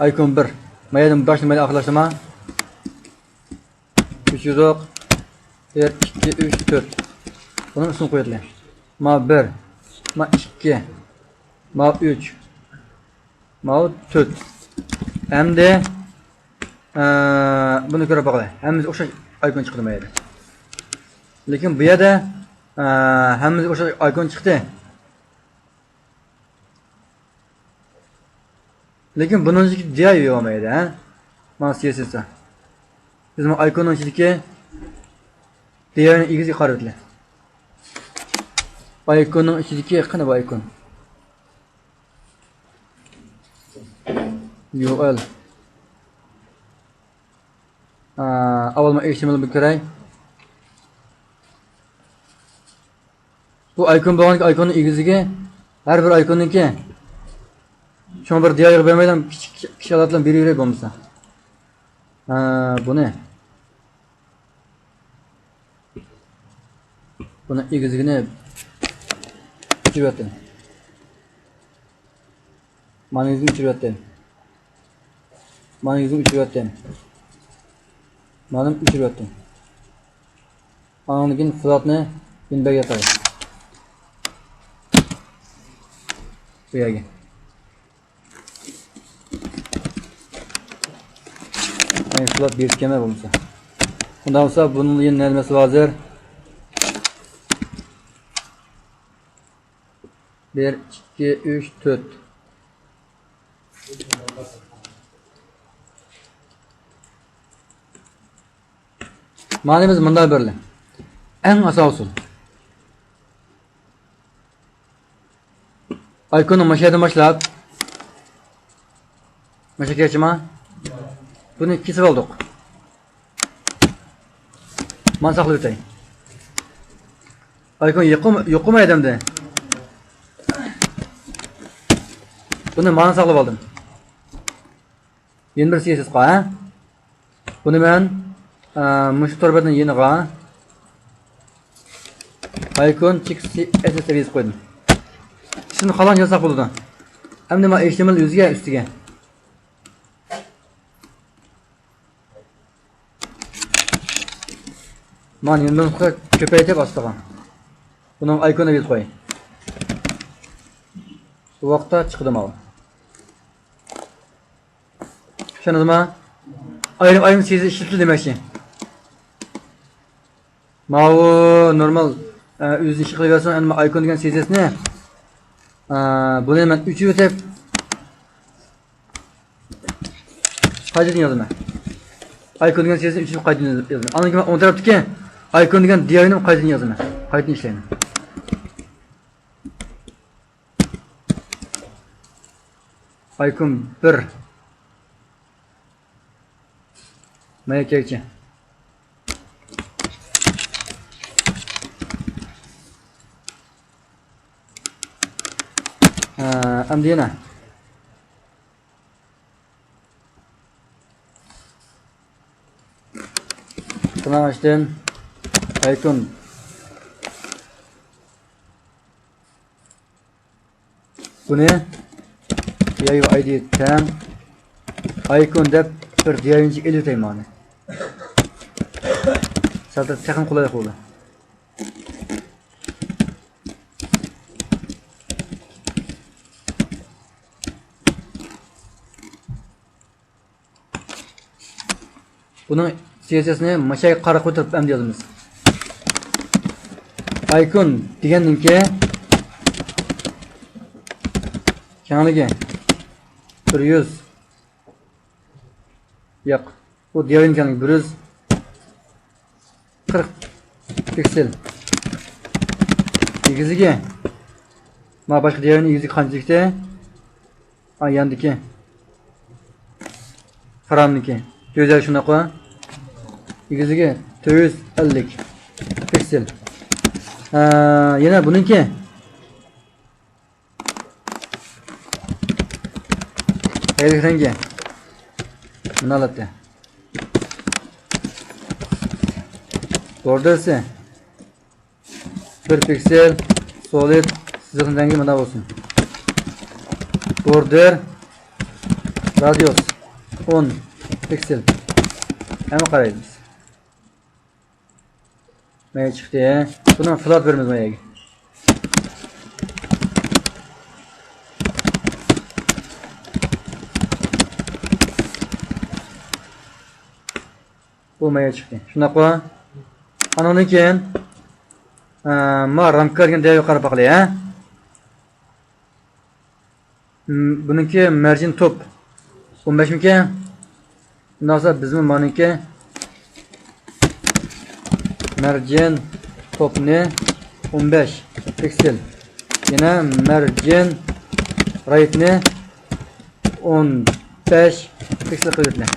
ئايكون بىر. ما يەردىن باشلىمايلى، ئاخىرلاشتۇرما. كۆچۈردۇق. بىر، ئىككى، ئۈچ، تۆت. بۇنىڭ ئۈستىنى قويۇۋېتىلى. ما بىر، ما ئىككى، ما ئۈچ، ماۋۇ تۆت. ئەمدى، ئە، بۇنى كۆرۈپ باقايلى. ھەممىمىزگە ئوخشاش ئايكون چىقتى ما يەردە. لېكىن بۇ يەردە، ئە، ھەممىمىزگە ئوخشاش ئايكون چىقتى. لېكىن بۇنىڭ ئىچىدىكى دى ئاي يوق ما يەردە، ھە؟ مانا سى ئېس ئېس. بىز بۇ ئايكوننىڭ ئىچىدىكى دى ئاينىڭ ئىگىسىگە قاراۋېتىلى. ئايكوننىڭ ئىچىدىكى قېنى بۇ ئايكون؟ يۇ ئېل. ئا، ئاۋۋال مەن ئېچ تى ئېم ئېل بىر كۆرەي. بۇ ئايكون بولغاندىكىن ئايكوننىڭ ئېگىزلىكى، ھەر بىر ئايكوننىڭكى. شۇڭا بىر دى ئايغا بەرمەيدىغان كىچىك، كىچىك ئالاتلارنى بېرىۋېرەي بولمىسا. ھە، بۇنى. بۇنى ئېگىزلىكىنى ئۆچۈرۈۋەتتىم. مانا ئېگىزلىكىنى ئۆچۈرۈۋەتتىم. مانا ئېگىزلىكىنى ئۆچۈرۈۋەتتىم. مانا ئۆچۈرۈۋەتتىم. ئاندىن كېيىن فلاتنى يەنە ياتاي. بۇ يەرگە. ئەي، فلات بېرىپ كەلمە بولمىسا. ئۇنداق بولسا بۇنىڭ يەنە نەمىسى بار ھازىر. بىر، ئىككى، ئۈچ، تۆت. مانا بىز مۇنداق بېرىلى. ئەڭ ئاسان ئۇسۇل. ئايكوننى مۇشۇ يەردىن باشلاپ، مۇشۇ كەچمە. بۇنى كېسىپ ئالدۇق. مانا ساقلاپ ئۆتەي. ئايكون يوقمۇ، يوقمۇ ئادەمدە؟ بۇنى مانا ساقلاپ ئالدىم. يەنە بىر سى ئېس ئېس قا، ھە؟ بۇنى مەن، ئە، مۇشۇ تور بەتنىڭ يېنىغا ئايكون چېك سى ئېس ئېس دەپ يېزىپ قويدۇم. سىزنىڭ خالىغان يازساق بولىدۇ. ئەمدى مانا ئېچ تى ئېم ئېل يۈزىگە ئۈستىگە. مانا يەنە بىر نۇسخا كۆپەيتىپ ئاستىغا. بۇنىڭ ئايكونىنى بېرىپ قوي. بۇ ۋاقىتتا چىقىدۇ ماۋۇ. چۈشەندىڭىزمۇ؟ ئايرىم-ئايرىم سىزى ئىشلىتىلدى دېمەكچى. ماۋۇ نورمال، ئە، ئۆزى ئىش قىلىۋەرسۇن، ئەمما ئايكون دېگەن سىزىسىنى، ئە، بۇنى مەن ئۆچۈرۈۋېتىپ، قايتىدىن يازىمەن. ئايكون دېگەن سىزىسىنى ئۆچۈرۈپ قايتىدىن يازىمەن. ئاندىن كېيىن ئوڭ تەرەپتىكى ئايكون دېگەن دى ئاينى قايتىدىن يازىمەن. قايتىدىن ئىشلەيمەن. ئايكون بىر. مايا كەگچە. ھە، ئەمدى يەنە. تىرناق ئىچىدىن ئايكون. بۇنى دىئايۋاي ئايدى تەڭ ئايكون دەپ بىر دىئايۋاينى ئېلىۋېتەي مانا. سەل تېخىمۇ قولايلىق بولىدۇ. بۇنىڭ سىياسىيەسىنى ماشايغا قارا قويدۇرۇپ ئەمدى يازىمىز. ئايكون دېگەندىن كېيىن كەڭلىكى بىر يۈز، ياق، بۇ دىياۋىنىڭ كەڭلىكى بىر يۈز قىرىق پىكسېل. ئېگىزلىكى، ما باشقا دىياۋىنىڭ ئېگىزلىكى قانچىلىكتى؟ ھا، ياندىكى. خرامنىكى. دۆزەل شۇنداققۇ؟ ئېگىزلىكى تۆت يۈز ئەللىك پىكسېل. ھە، يەنە بۇنىڭكى. ھەيلىك رەڭگى. مۇنالاتتى. بوردېرسى. بىر پىكسېل، سولىد، سىزىقنىڭ رەڭگى مانا بولسۇن. بوردېر، رادىيۇس، ئون پىكسېل. ھەممە قارايمىز. مايا چىقتى. بۇنىڭ فلات بېرىمىز ماياگە. بۇ مايا چىقتى. شۇنداققۇ؟ ئانىڭدىن كېيىن، ئە، ما رامكا دېگەن دەۋرگە قاراپ باقايلى، ھە؟ م، بۇنىڭكى مەرجىن توپ ئون بەشمىكىن؟ ئۇنداق بولسا بىزمۇ مانىڭكى مەرجىن توپنى ئون بەش پىكسېل، يەنە مەرجىن رايتنى ئون بەش پىكسېل قىلىۋېتىلى.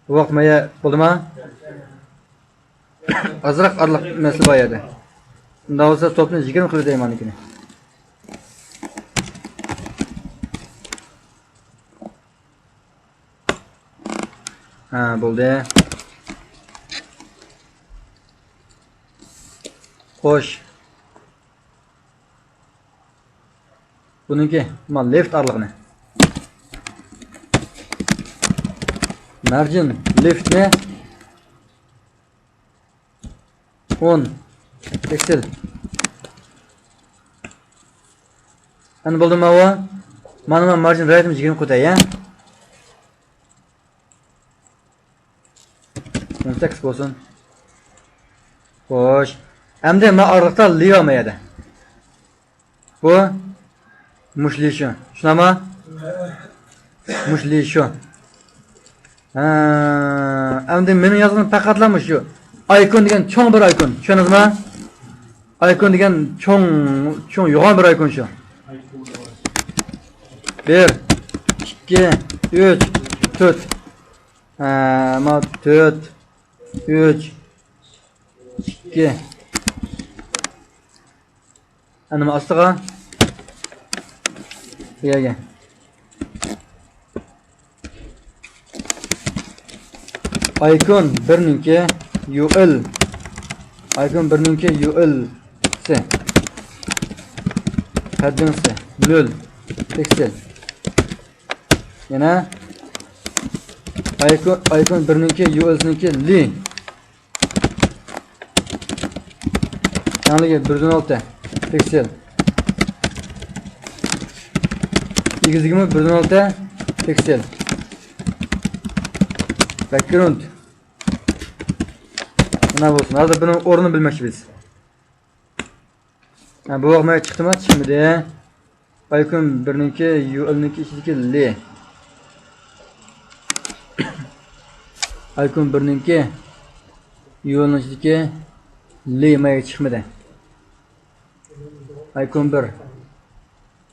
بۇ ۋاقىت مايا بولدىما؟ ئازراق ئارىلىق مەسىلە بار يەردە. ئۇنداق بولسا توپنى يىگىرمە قىلىۋېتەي مانىكىنى. ھە، بولدى. خوش. بۇنىڭكى، ما، لېفت ئارىلىقىنى. مەرجىن لېفتنى ئون پىكسېل. ئەنە بولدىمۇ ماۋۇ؟ مانا، مانا مارجىن رايتىمىز يىگىرمە قويداي، ھە؟ ئون سەككىز بولسۇن. خوش. ئەمدى ما ئارىلىقتا لى بار ما يەردە. بۇ مۇش لى شۇ. شۇنداقمۇ؟ مۇش لى شۇ. ھە، ئەمدى مېنىڭ يازغىنىم پەقەتلا مۇشۇ. ئايكون دېگەن چوڭ بىر ئايكون. چۈشەندىڭىزمۇ؟ ئايكون دېگەن چوڭ، چوڭ يوغان بىر ئايكون شۇ. بىر، ئىككى، ئۈچ، تۆت. ھە، ما تۆت، ئۈچ، ئىككى. ئەنە ما ئاستىغا. بۇ يەرگە. ئايكون بىرنىڭكى يۇ ئېل. ئايكون بىرنىڭكى يۇ ئېل سى. پەددىڭسى نۆل پىكسېل. يەنە ئايكون، ئايكون بىرنىڭكى يۇ ئېل سىنىڭكى لى. كەڭلىكى بىر يۈز ئون ئالتە پىكسېل. ئېگىزلىكىمۇ بىر يۈز ئون ئالتە پىكسېل. باكگراۋند. مانا بولسۇن. ھازىر بۇنىڭ ئورنىنى بىلمەكچى بىز. ھە، بۇ ۋاقىت مايا چىقتىمۇ؟ چىقمىدى. ئايكون بىرنىڭكى، يۇ ئېلنىڭكى ئىچىدىكى لى. ئايكون بىرنىڭكى، يۇ ئېلنىڭ ئىچىدىكى لى مايا چىقمىدى. ئايكون بىر،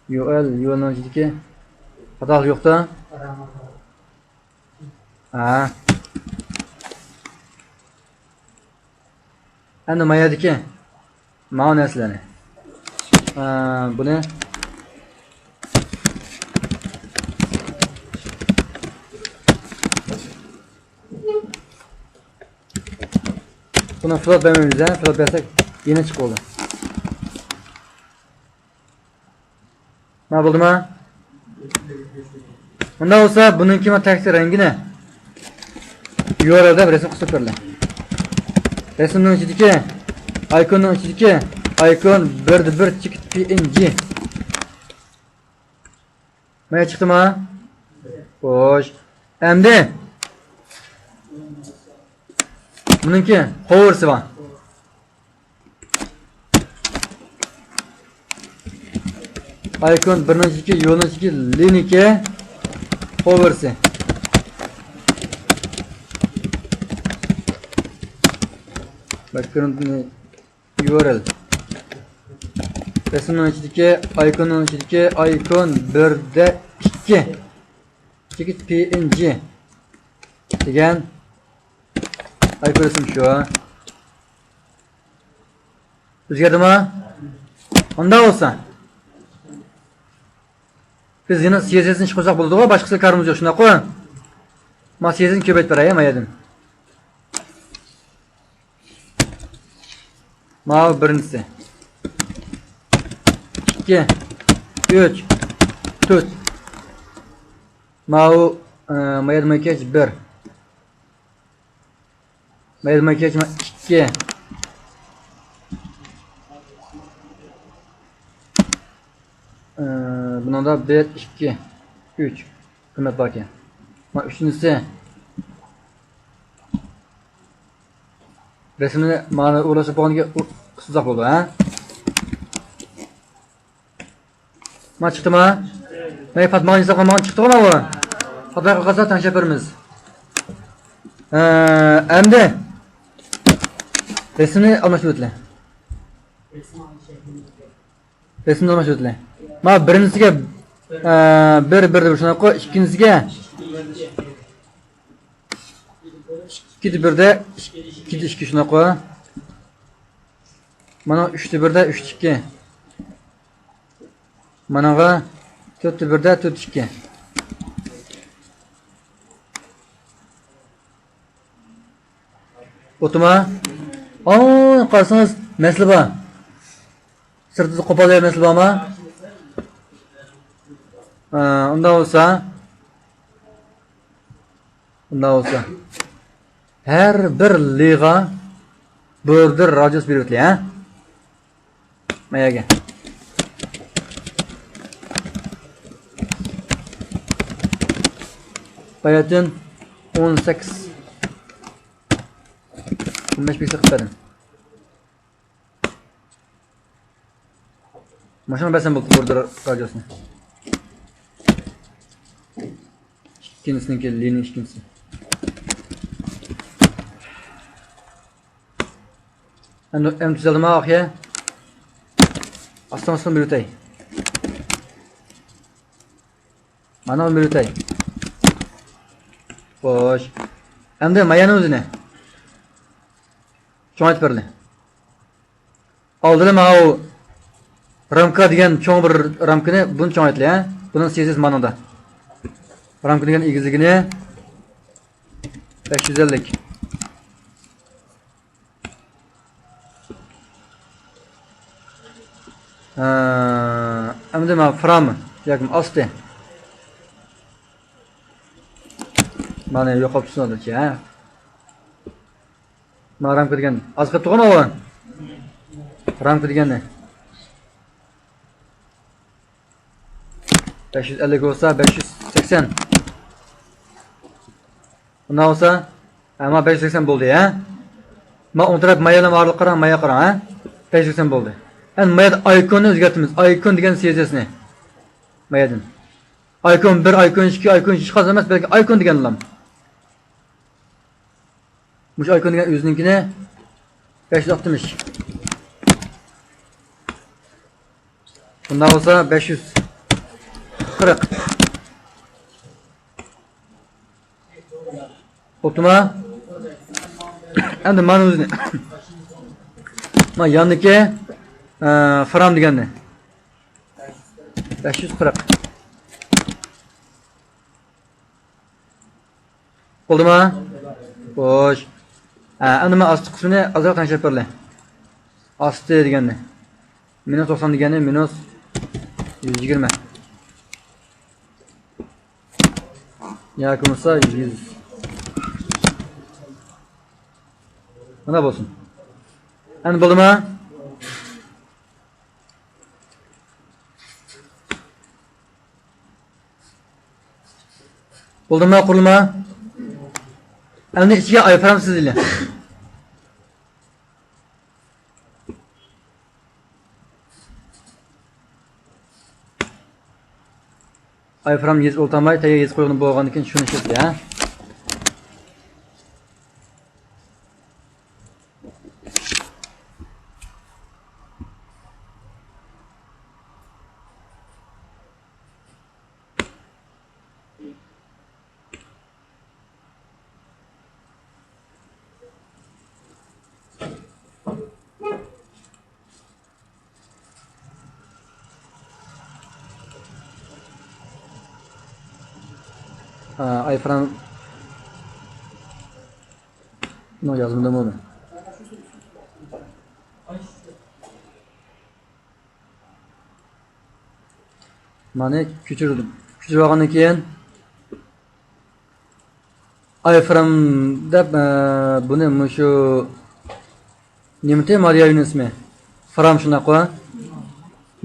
يۇ ئېل، يۇ ئېلنىڭ ئىچىدىكى خاتالىق يوقتا؟ ھە. ئەمدى ما يەردىكى ماۋۇ نەرسىلەرنى. ئە، بۇنى. بۇنى فلات بەرمەيمىز، ھە؟ فلات بەرسەك يەنە چىقىپ بولدى. ما بولدىما؟ ئۇنداق بولسا بۇنىڭكى ما تەكسى رەڭگىنى يۇ ئار ئېل دەپ رەسىم قىلسا بېرىلە. رەسىمنىڭ ئىچىدىكى، ئايكوننىڭ ئىچىدىكى ئايكون بىر دە بىر چېكىت پى ئېن جى. مانا چىقتىما؟ خوش. ئەمدى بۇنىڭكى قوۋۇرسى بار. ئايكون بىرنىڭ ئىچىدىكى، يونىڭ ئىچىدىكى لىنىكى قوۋۇرسى. باكگراۋندنى يۇ ئار ئېل. رەسىمنىڭ ئىچىدىكى، ئايكوننىڭ ئىچىدىكى ئايكون بىردە ئىككى. چېكىت پى ئېن جى دېگەن ئايكون رەسىم شۇ. ئۆزگەردىمۇ؟ ئۇنداق بولسا، بىز يەنە سى ئېس ئېس نى ئىشقا قوشساق بولىدىغۇ، باشقىسىغا كارىمىز يوق، شۇنداققۇ؟ ما سى ئېس ئېس نى كۆپەيتىپ بېرەي، ما يەردىن. ماۋۇ بىرىنچىسى. ئىككى، ئۈچ، تۆت. ماۋۇ، ئە، ما يەردە ماكىياژ بىر. ما يەردە ماكىياژ ئىككى. ئە، بۇنىڭدا بىر، ئىككى، ئۈچ قىممەت باركەن. ما ئۈچىنچىسى. رەسىمنى مانا ئۇلاشتۇرۇپ بولغاندىن كېيىن ئۇ قىسىلساق بولىدۇ، ھە؟ ما چىقتىما؟ مەن پاتماغان ھېسابقا مانا چىقتىغۇ ماۋۇ. خاتا قىلغانسا تەڭشەپ بېرىمىز. ھە، ئەمدى رەسىمنى ئالماشتۇرۇۋېتىلە. رەسىمنى ئالماشتۇرۇۋېتىلە. ما بىرىنچىسىگە، ئە، بىر، بىر دەپ شۇنداققۇ، ئىككىنچىسىگە ئىككىدە بىردە ئىككىدە ئىككى شۇنداققۇ. مانا ئۈچتە بىردە ئۈچتە ئىككى. مانىڭغا تۆتتە بىردە تۆتتە ئىككى. ئوتتۇما؟ ئاۋۇ، قارىسىڭىز، مەسىلە بار. سىرتىدا قوپال يەر مەسىلە بارما؟ ئا، ئۇنداق بولسا، ئۇنداق بولسا، ھەر بىر لىغا بوردېر رادىيۇس بېرىۋېتىلى، ھە؟ مايەگە. باياتىن ئون سەككىز. ئون بەش پىكسېل قىلىپ بەردىم. ماشىنا بەرسەم بولدى، بوردېر رادىيۇسنى. ئىككىنچىسىنىڭكى لىنىيە ئىككىنچىسى. ئەمدى، ئەمدى تۈزەلدىما ئاخىر؟ ئاستىن ئاستىن بېرىۋېتەي. مانا بېرىۋېتەي. خوش. ئەمدى مايانى ئۆزىنى چوڭايتىپ بەرلى. ئالدىدا ماۋۇ رامكا دېگەن چوڭ بىر رامكىنى، بۇنى چوڭايتلى، ھە؟ بۇنىڭ سىزىس مانىڭدا. رامكا دېگەن ئېگىزلىكىنى بەش يۈز ئەللىك. ھە، ئەمدى مانا فرام ياكى ئاستى. مانا يوقاپ تۇرسۇن ھە. مانا رامكا دېگەن ئاز قېلىپ تۇرغان ئۇ. رامكا دېگەننى. بەش يۈز ئەللىك بولسا، بەش يۈز سەكسەن. ئۇنداق بولسا، ھە، ما بەش يۈز سەكسەن بولدى، ھە؟ ما ئوڭ تەرەپ مايانىڭ ئارىلىقىغا قاراڭ، مايانغا قاراڭ، ھە؟ بەش يۈز سەكسەن بولدى. ئەمدى ماياندا ئايكوننى ئۆزگەرتىمىز. ئايكون دېگەن سىزىسنى. ماياندىن. ئايكون بىر، ئايكون ئىككى، ئايكون ئۈچ ھېچقانداق ئەمەس، بەلكى ئايكون دېگەنلام. مۇشۇ ئايكون دېگەن ئۆزىنىڭكىنى بەش يۈز ئاتمىش. بۇنداق بولسا بەش يۈز قىرىق. بوپتۇما؟ ئەمدى مانا ئۆزىنى. مانا ياندىكى، ئە، فرام دېگەننى. بەش يۈز قىرىق. بولدىما؟ خوش. ھە، ئەمدى مەن ئاستى قىسمىنى ئازراق تەڭشەپ بېرىلى. ئاستى دېگەننى. مىنۇس توقسان دېگەننى مىنۇس يۈز يىگىرمە. ياكى بولمىسا يۈز. مانا بولسۇن. ئەمدى بولدىما؟ بولدىما، قۇرۇلما؟ ئەمدى ئىچىگە ئايفرام سىزىلى. ئايفرام يېزىپ ئولتۇرماي، تەييار يېزىپ قويغىنى بولغاندىكىن شۇنى ئىشلىتىدۇ، ھە؟ ئايفرام، نو يازمىدىمۇ؟ مانا كۆچۈردۈم. كۆچۈرۈپ ئالغاندىن كېيىن، ئايفرام دەپ، ئە، بۇنى مۇشۇ نېمىتى، ما دىيايۋىنىڭ ئىسمى؟ فرام شۇنداققۇ؟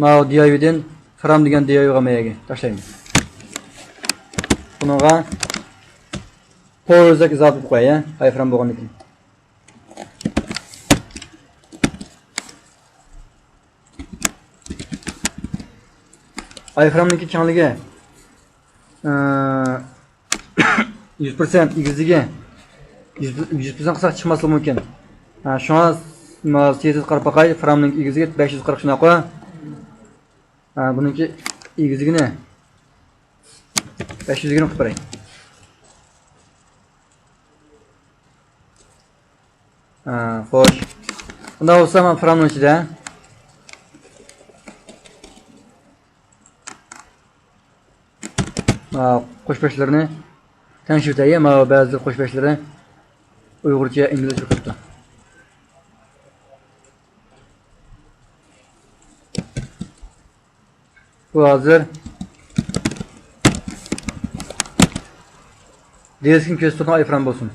ماۋۇ دىيايۋىدىن فرام دېگەن دىيايۋىغا مەيەگە تاشلايمىز. بۇنىڭغا پورزەك ئىزاپە قىلىپ قوياي، ئايفرام بولغاندىكىن. ئايفرامنىڭكى كەڭلىكى، ئە، يۈز پىرسەنت، ئېگىزلىكى يۈز، يۈز پىرسەنت قىلساق چىقماسلىقى مۇمكىن. ھە، شۇڭا ما سىياسەتكە قاراپ باقاي، فرامنىڭكى ئېگىزلىكى بەش يۈز قىرىق شۇنداققۇ؟ ھە، بۇنىڭكى ئېگىزلىكىنى بەش يۈز يىگىرمە قىلىپ بېرەي. ھە، خوش. ئۇنداق بولسا، مانا فرامنىڭ ئىچىدە، ھە، قوش بەشلىرىنى تەڭشىۋېتەي. مانا بەزى قوش بەشلىرى ئۇيغۇرچە، ئىنگلىزچە كىرىپتۇ. بۇ ھازىر دېسكنى كۆرسىتىدىغان ئايفرام بولسۇن.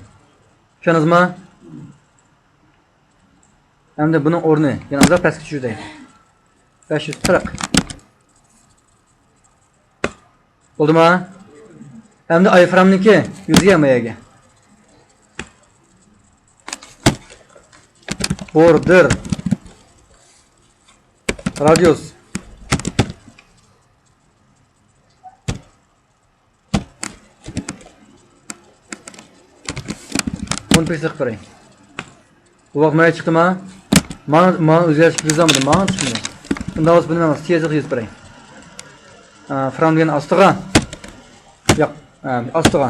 چۈشەندىڭىزما؟ ئەمدى بۇنىڭ ئورنى يەنە ئازراق پەسكە چۈشۈرەي. بەش يۈز قىرىق. بولدىما؟ ئەمدى ئايفرامنىڭكى يۈزىگە ما يەرگە. بوردېر. رادىيۇس. ئون پىكسېل قىلىپ بېرەي. بۇ ۋاقىت مايا چىقتىما؟ مانا، مانا ئۆزگەرتىش كىرگۈزەلمىدىم، مانا چىقمىدى. ئۇنداق بولسا بۇنى مەن سىياسەتكە يېزىپ بېرەي. ئە، فرام دېگەن ئاستىغا. ياق، ئە، ئاستىغا.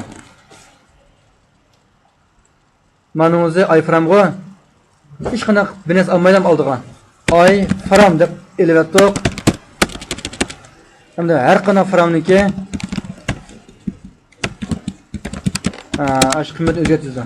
مانا ئۆزى ئايفرامغۇ. ھېچقانداق بىنەس ئالمايلا ئالدىغا ئايفرام دەپ ئېلىۋەتتۇق. ئەمدى ھەر قانداق فرامنىڭكى، ئە، ئاشۇ قىممەت ئۆزگەرتىدۇ.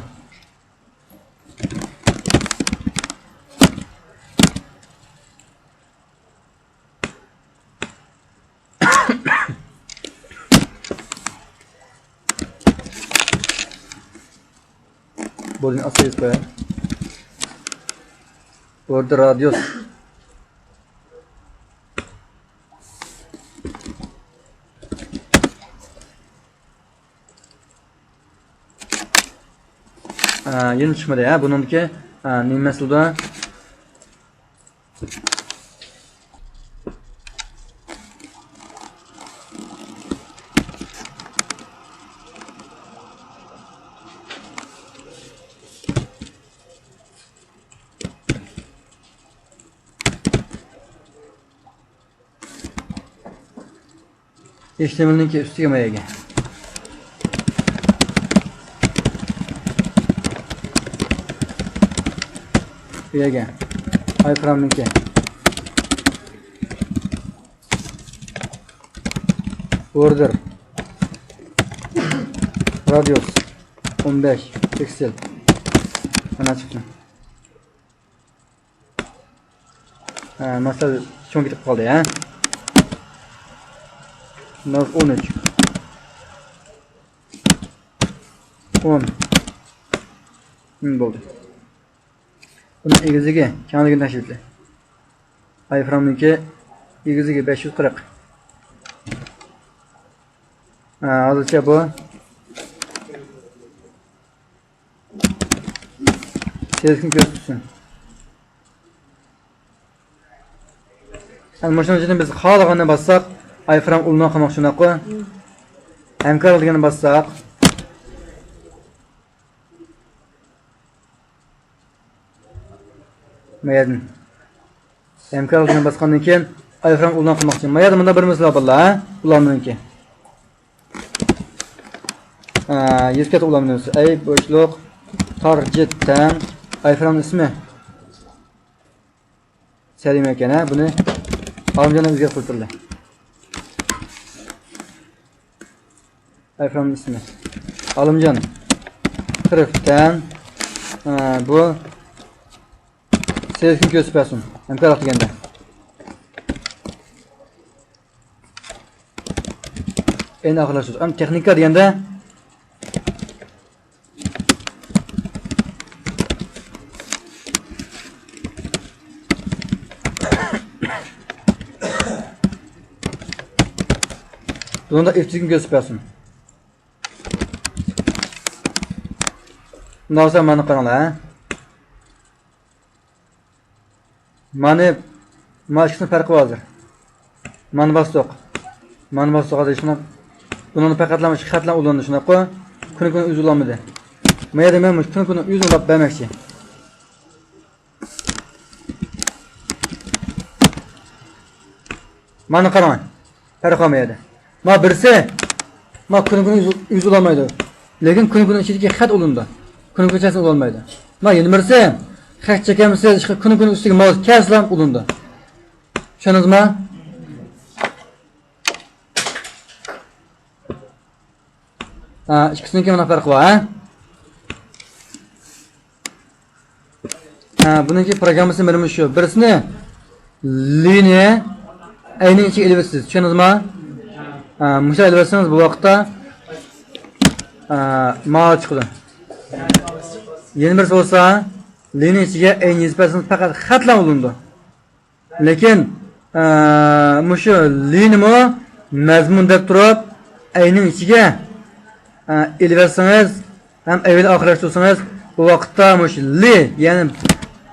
بۇنى ئاستا يېزىپ قوياي. بوردېر رادىيۇس. ئە، يەنە چىقمىدى، ھە، بۇنىڭدىكى، ئە، نېمە مەسىلىدۇ؟ ئېچتىمېلنىڭكى ئۈستىگە ما يەرگە. بۇ يەرگە. ئايفرامنىڭكى. بوردېر. رادىيۇس. ئون بەش پىكسېل. مانا چىقتى. ھە، مەسىلەن، چوڭ كېتىپ قالدى، ھە؟ ناز ئون ئۈچ. ئون. ھىم، بولدى. بۇنىڭ ئېگىزلىكى، كەڭلىكىنى تەڭشىۋېتىلى. ئايفرامنىڭكى ئېگىزلىكى بەش يۈز قىرىق. ھە، ھازىرچە بۇ. سېلىسكىنى كۆرسىتىشسۇن. ئەنە مۇشۇنىڭ ئىچىدىن بىز خالىغاننى باسساق، ئايفرام ئۇلىنىپ قالماقچى، شۇنداققۇ؟ ھەمكارلىق دېگەننى باسساق، ما يەردىن ھەمكارلىق دېگەننى باسقاندىن كېيىن، ئايفرام ئۇلان قىلماقچى. ما يەردە مۇنداق بىر مىسال بار، ھە؟ ئۇلاننىڭكى. ئە، يېزىپ كەتتى ئۇلان نېمىسى. ئەي بوشلۇق، تارجېت تەڭ، ئايفرامنىڭ ئىسمى. سەلىمە ئىكەن، ھە، بۇنى ئالىمجان ئۆزگەرتىپ قويۇپتۇرلار. ئايفرامنىڭ ئىسمى. ئالىمجان. خىرىف تەن. ئە، بۇ سېلىسكىنى كۆرسىتىپ بەرسۇن. ھەمكارلىق دېگەندە. ئەينى ئاخىرلاشتۇرۇش. ئەمدى تېخنىكا دېگەندە، بۇنىڭدا ئېف تۈگۈن كۆرسىتىپ بەرسۇن. مۇنداق بولسا مانا قاراڭلار، ھە. مانا، مانا ئىككىسىنىڭ پەرقى بار ھازىر. مانا باستۇق. مانا باستۇق ھازىر شۇنداق. بۇنىڭدا پەقەتلا مۇشۇ خەتلەر ئۇلىنىدۇ، شۇنداققۇ؟ كۈنى كۈنى ئۆزى ئۇلانمىدى. ما يەردە مەن مۇشۇ كۈنى كۈنى ئۆزى ئۇلاپ بەرمەكچى. مانا قاراڭ. پەرق بار ما يەردە. ما بىرسى، ما كۈنى كۈنى ئۆزى، ئۆزى ئۇلانمايدۇ. لېكىن كۈنى كۈنى ئىچىدىكى خەت ئۇلىنىدۇ. كۈنى كۈنى ئىچىدىسى ئۇلانمايدۇ. ما يەنە بىرسى، خەت چېكەمسىز، كۈنى كۈنى ئۈستىگە ماۋس كەلسىلا ئۇلىنىدۇ. چۈشەندىڭىزما؟ ھە، ئىككىسىنىڭكى مانا پەرقى بار، ھە؟ ھە، بۇنىڭكى پروگراممىسى مانا شۇ. بىرسىنى لىنى ئەينىڭ ئىچىگە ئېلىۋېتىسىز. چۈشەندىڭىزما؟ ھە، مۇشۇ ئېلىۋەتسىڭىز بۇ ۋاقىتتا، ھە، ماۋۇ چىقىدۇ. يەنە بىرسى بولسا، لىنىڭ ئىچىگە ئەينى يېزىپ بەرسىڭىز پەقەت خەتلا ئۇلىنىدۇ. لېكىن، ئە، مۇشۇ لىنىمۇ مەزمۇن دەپ تۇرۇپ، ئەينىڭ ئىچىگە، ئە، ئېلىۋەتسىڭىز ھەم ئەينى ئاخىرلاشتۇرسىڭىز، بۇ ۋاقىتتا مۇشۇ لى، يەنى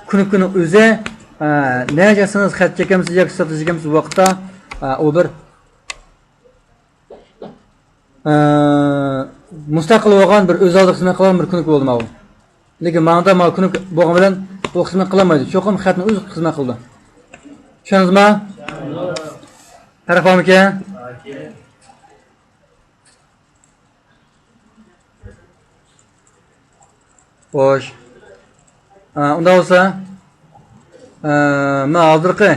كۈنى كۈنى ئۆزى، ئە، نەگە چەكسىڭىز، خەت چېكەمسىز ياكى ساتىش چېكەمسىز، بۇ ۋاقىتتا، ئە، ئۇ بىر ئە، مۇستەقىل بولغان بىر ئۆز ئالدىغا خىزمەت قىلغان بىر كۇنۇپكا بولدى ماۋۇ. لېكىن ماڭىدا ماۋۇ كۇنۇپكا بولغان بىلەن ئۇ خىزمەت قىلالمايدۇ. چوقۇم خەتنىڭ ئۆزى خىزمەت قىلىدۇ. چۈشەندىڭىزما؟ پەرق بارمىكەن؟ خوش. ئە، ئۇنداق بولسا، ئە، مانا ھازىرقى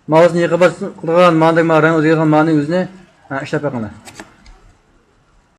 ماۋۇسىنى يېقىپ باشقىلىغان مانىدەك مانا رەڭ ئۆزگەرگەن مانى ئۆزىنى، ھە، ئىشلەپ بېقىڭلار.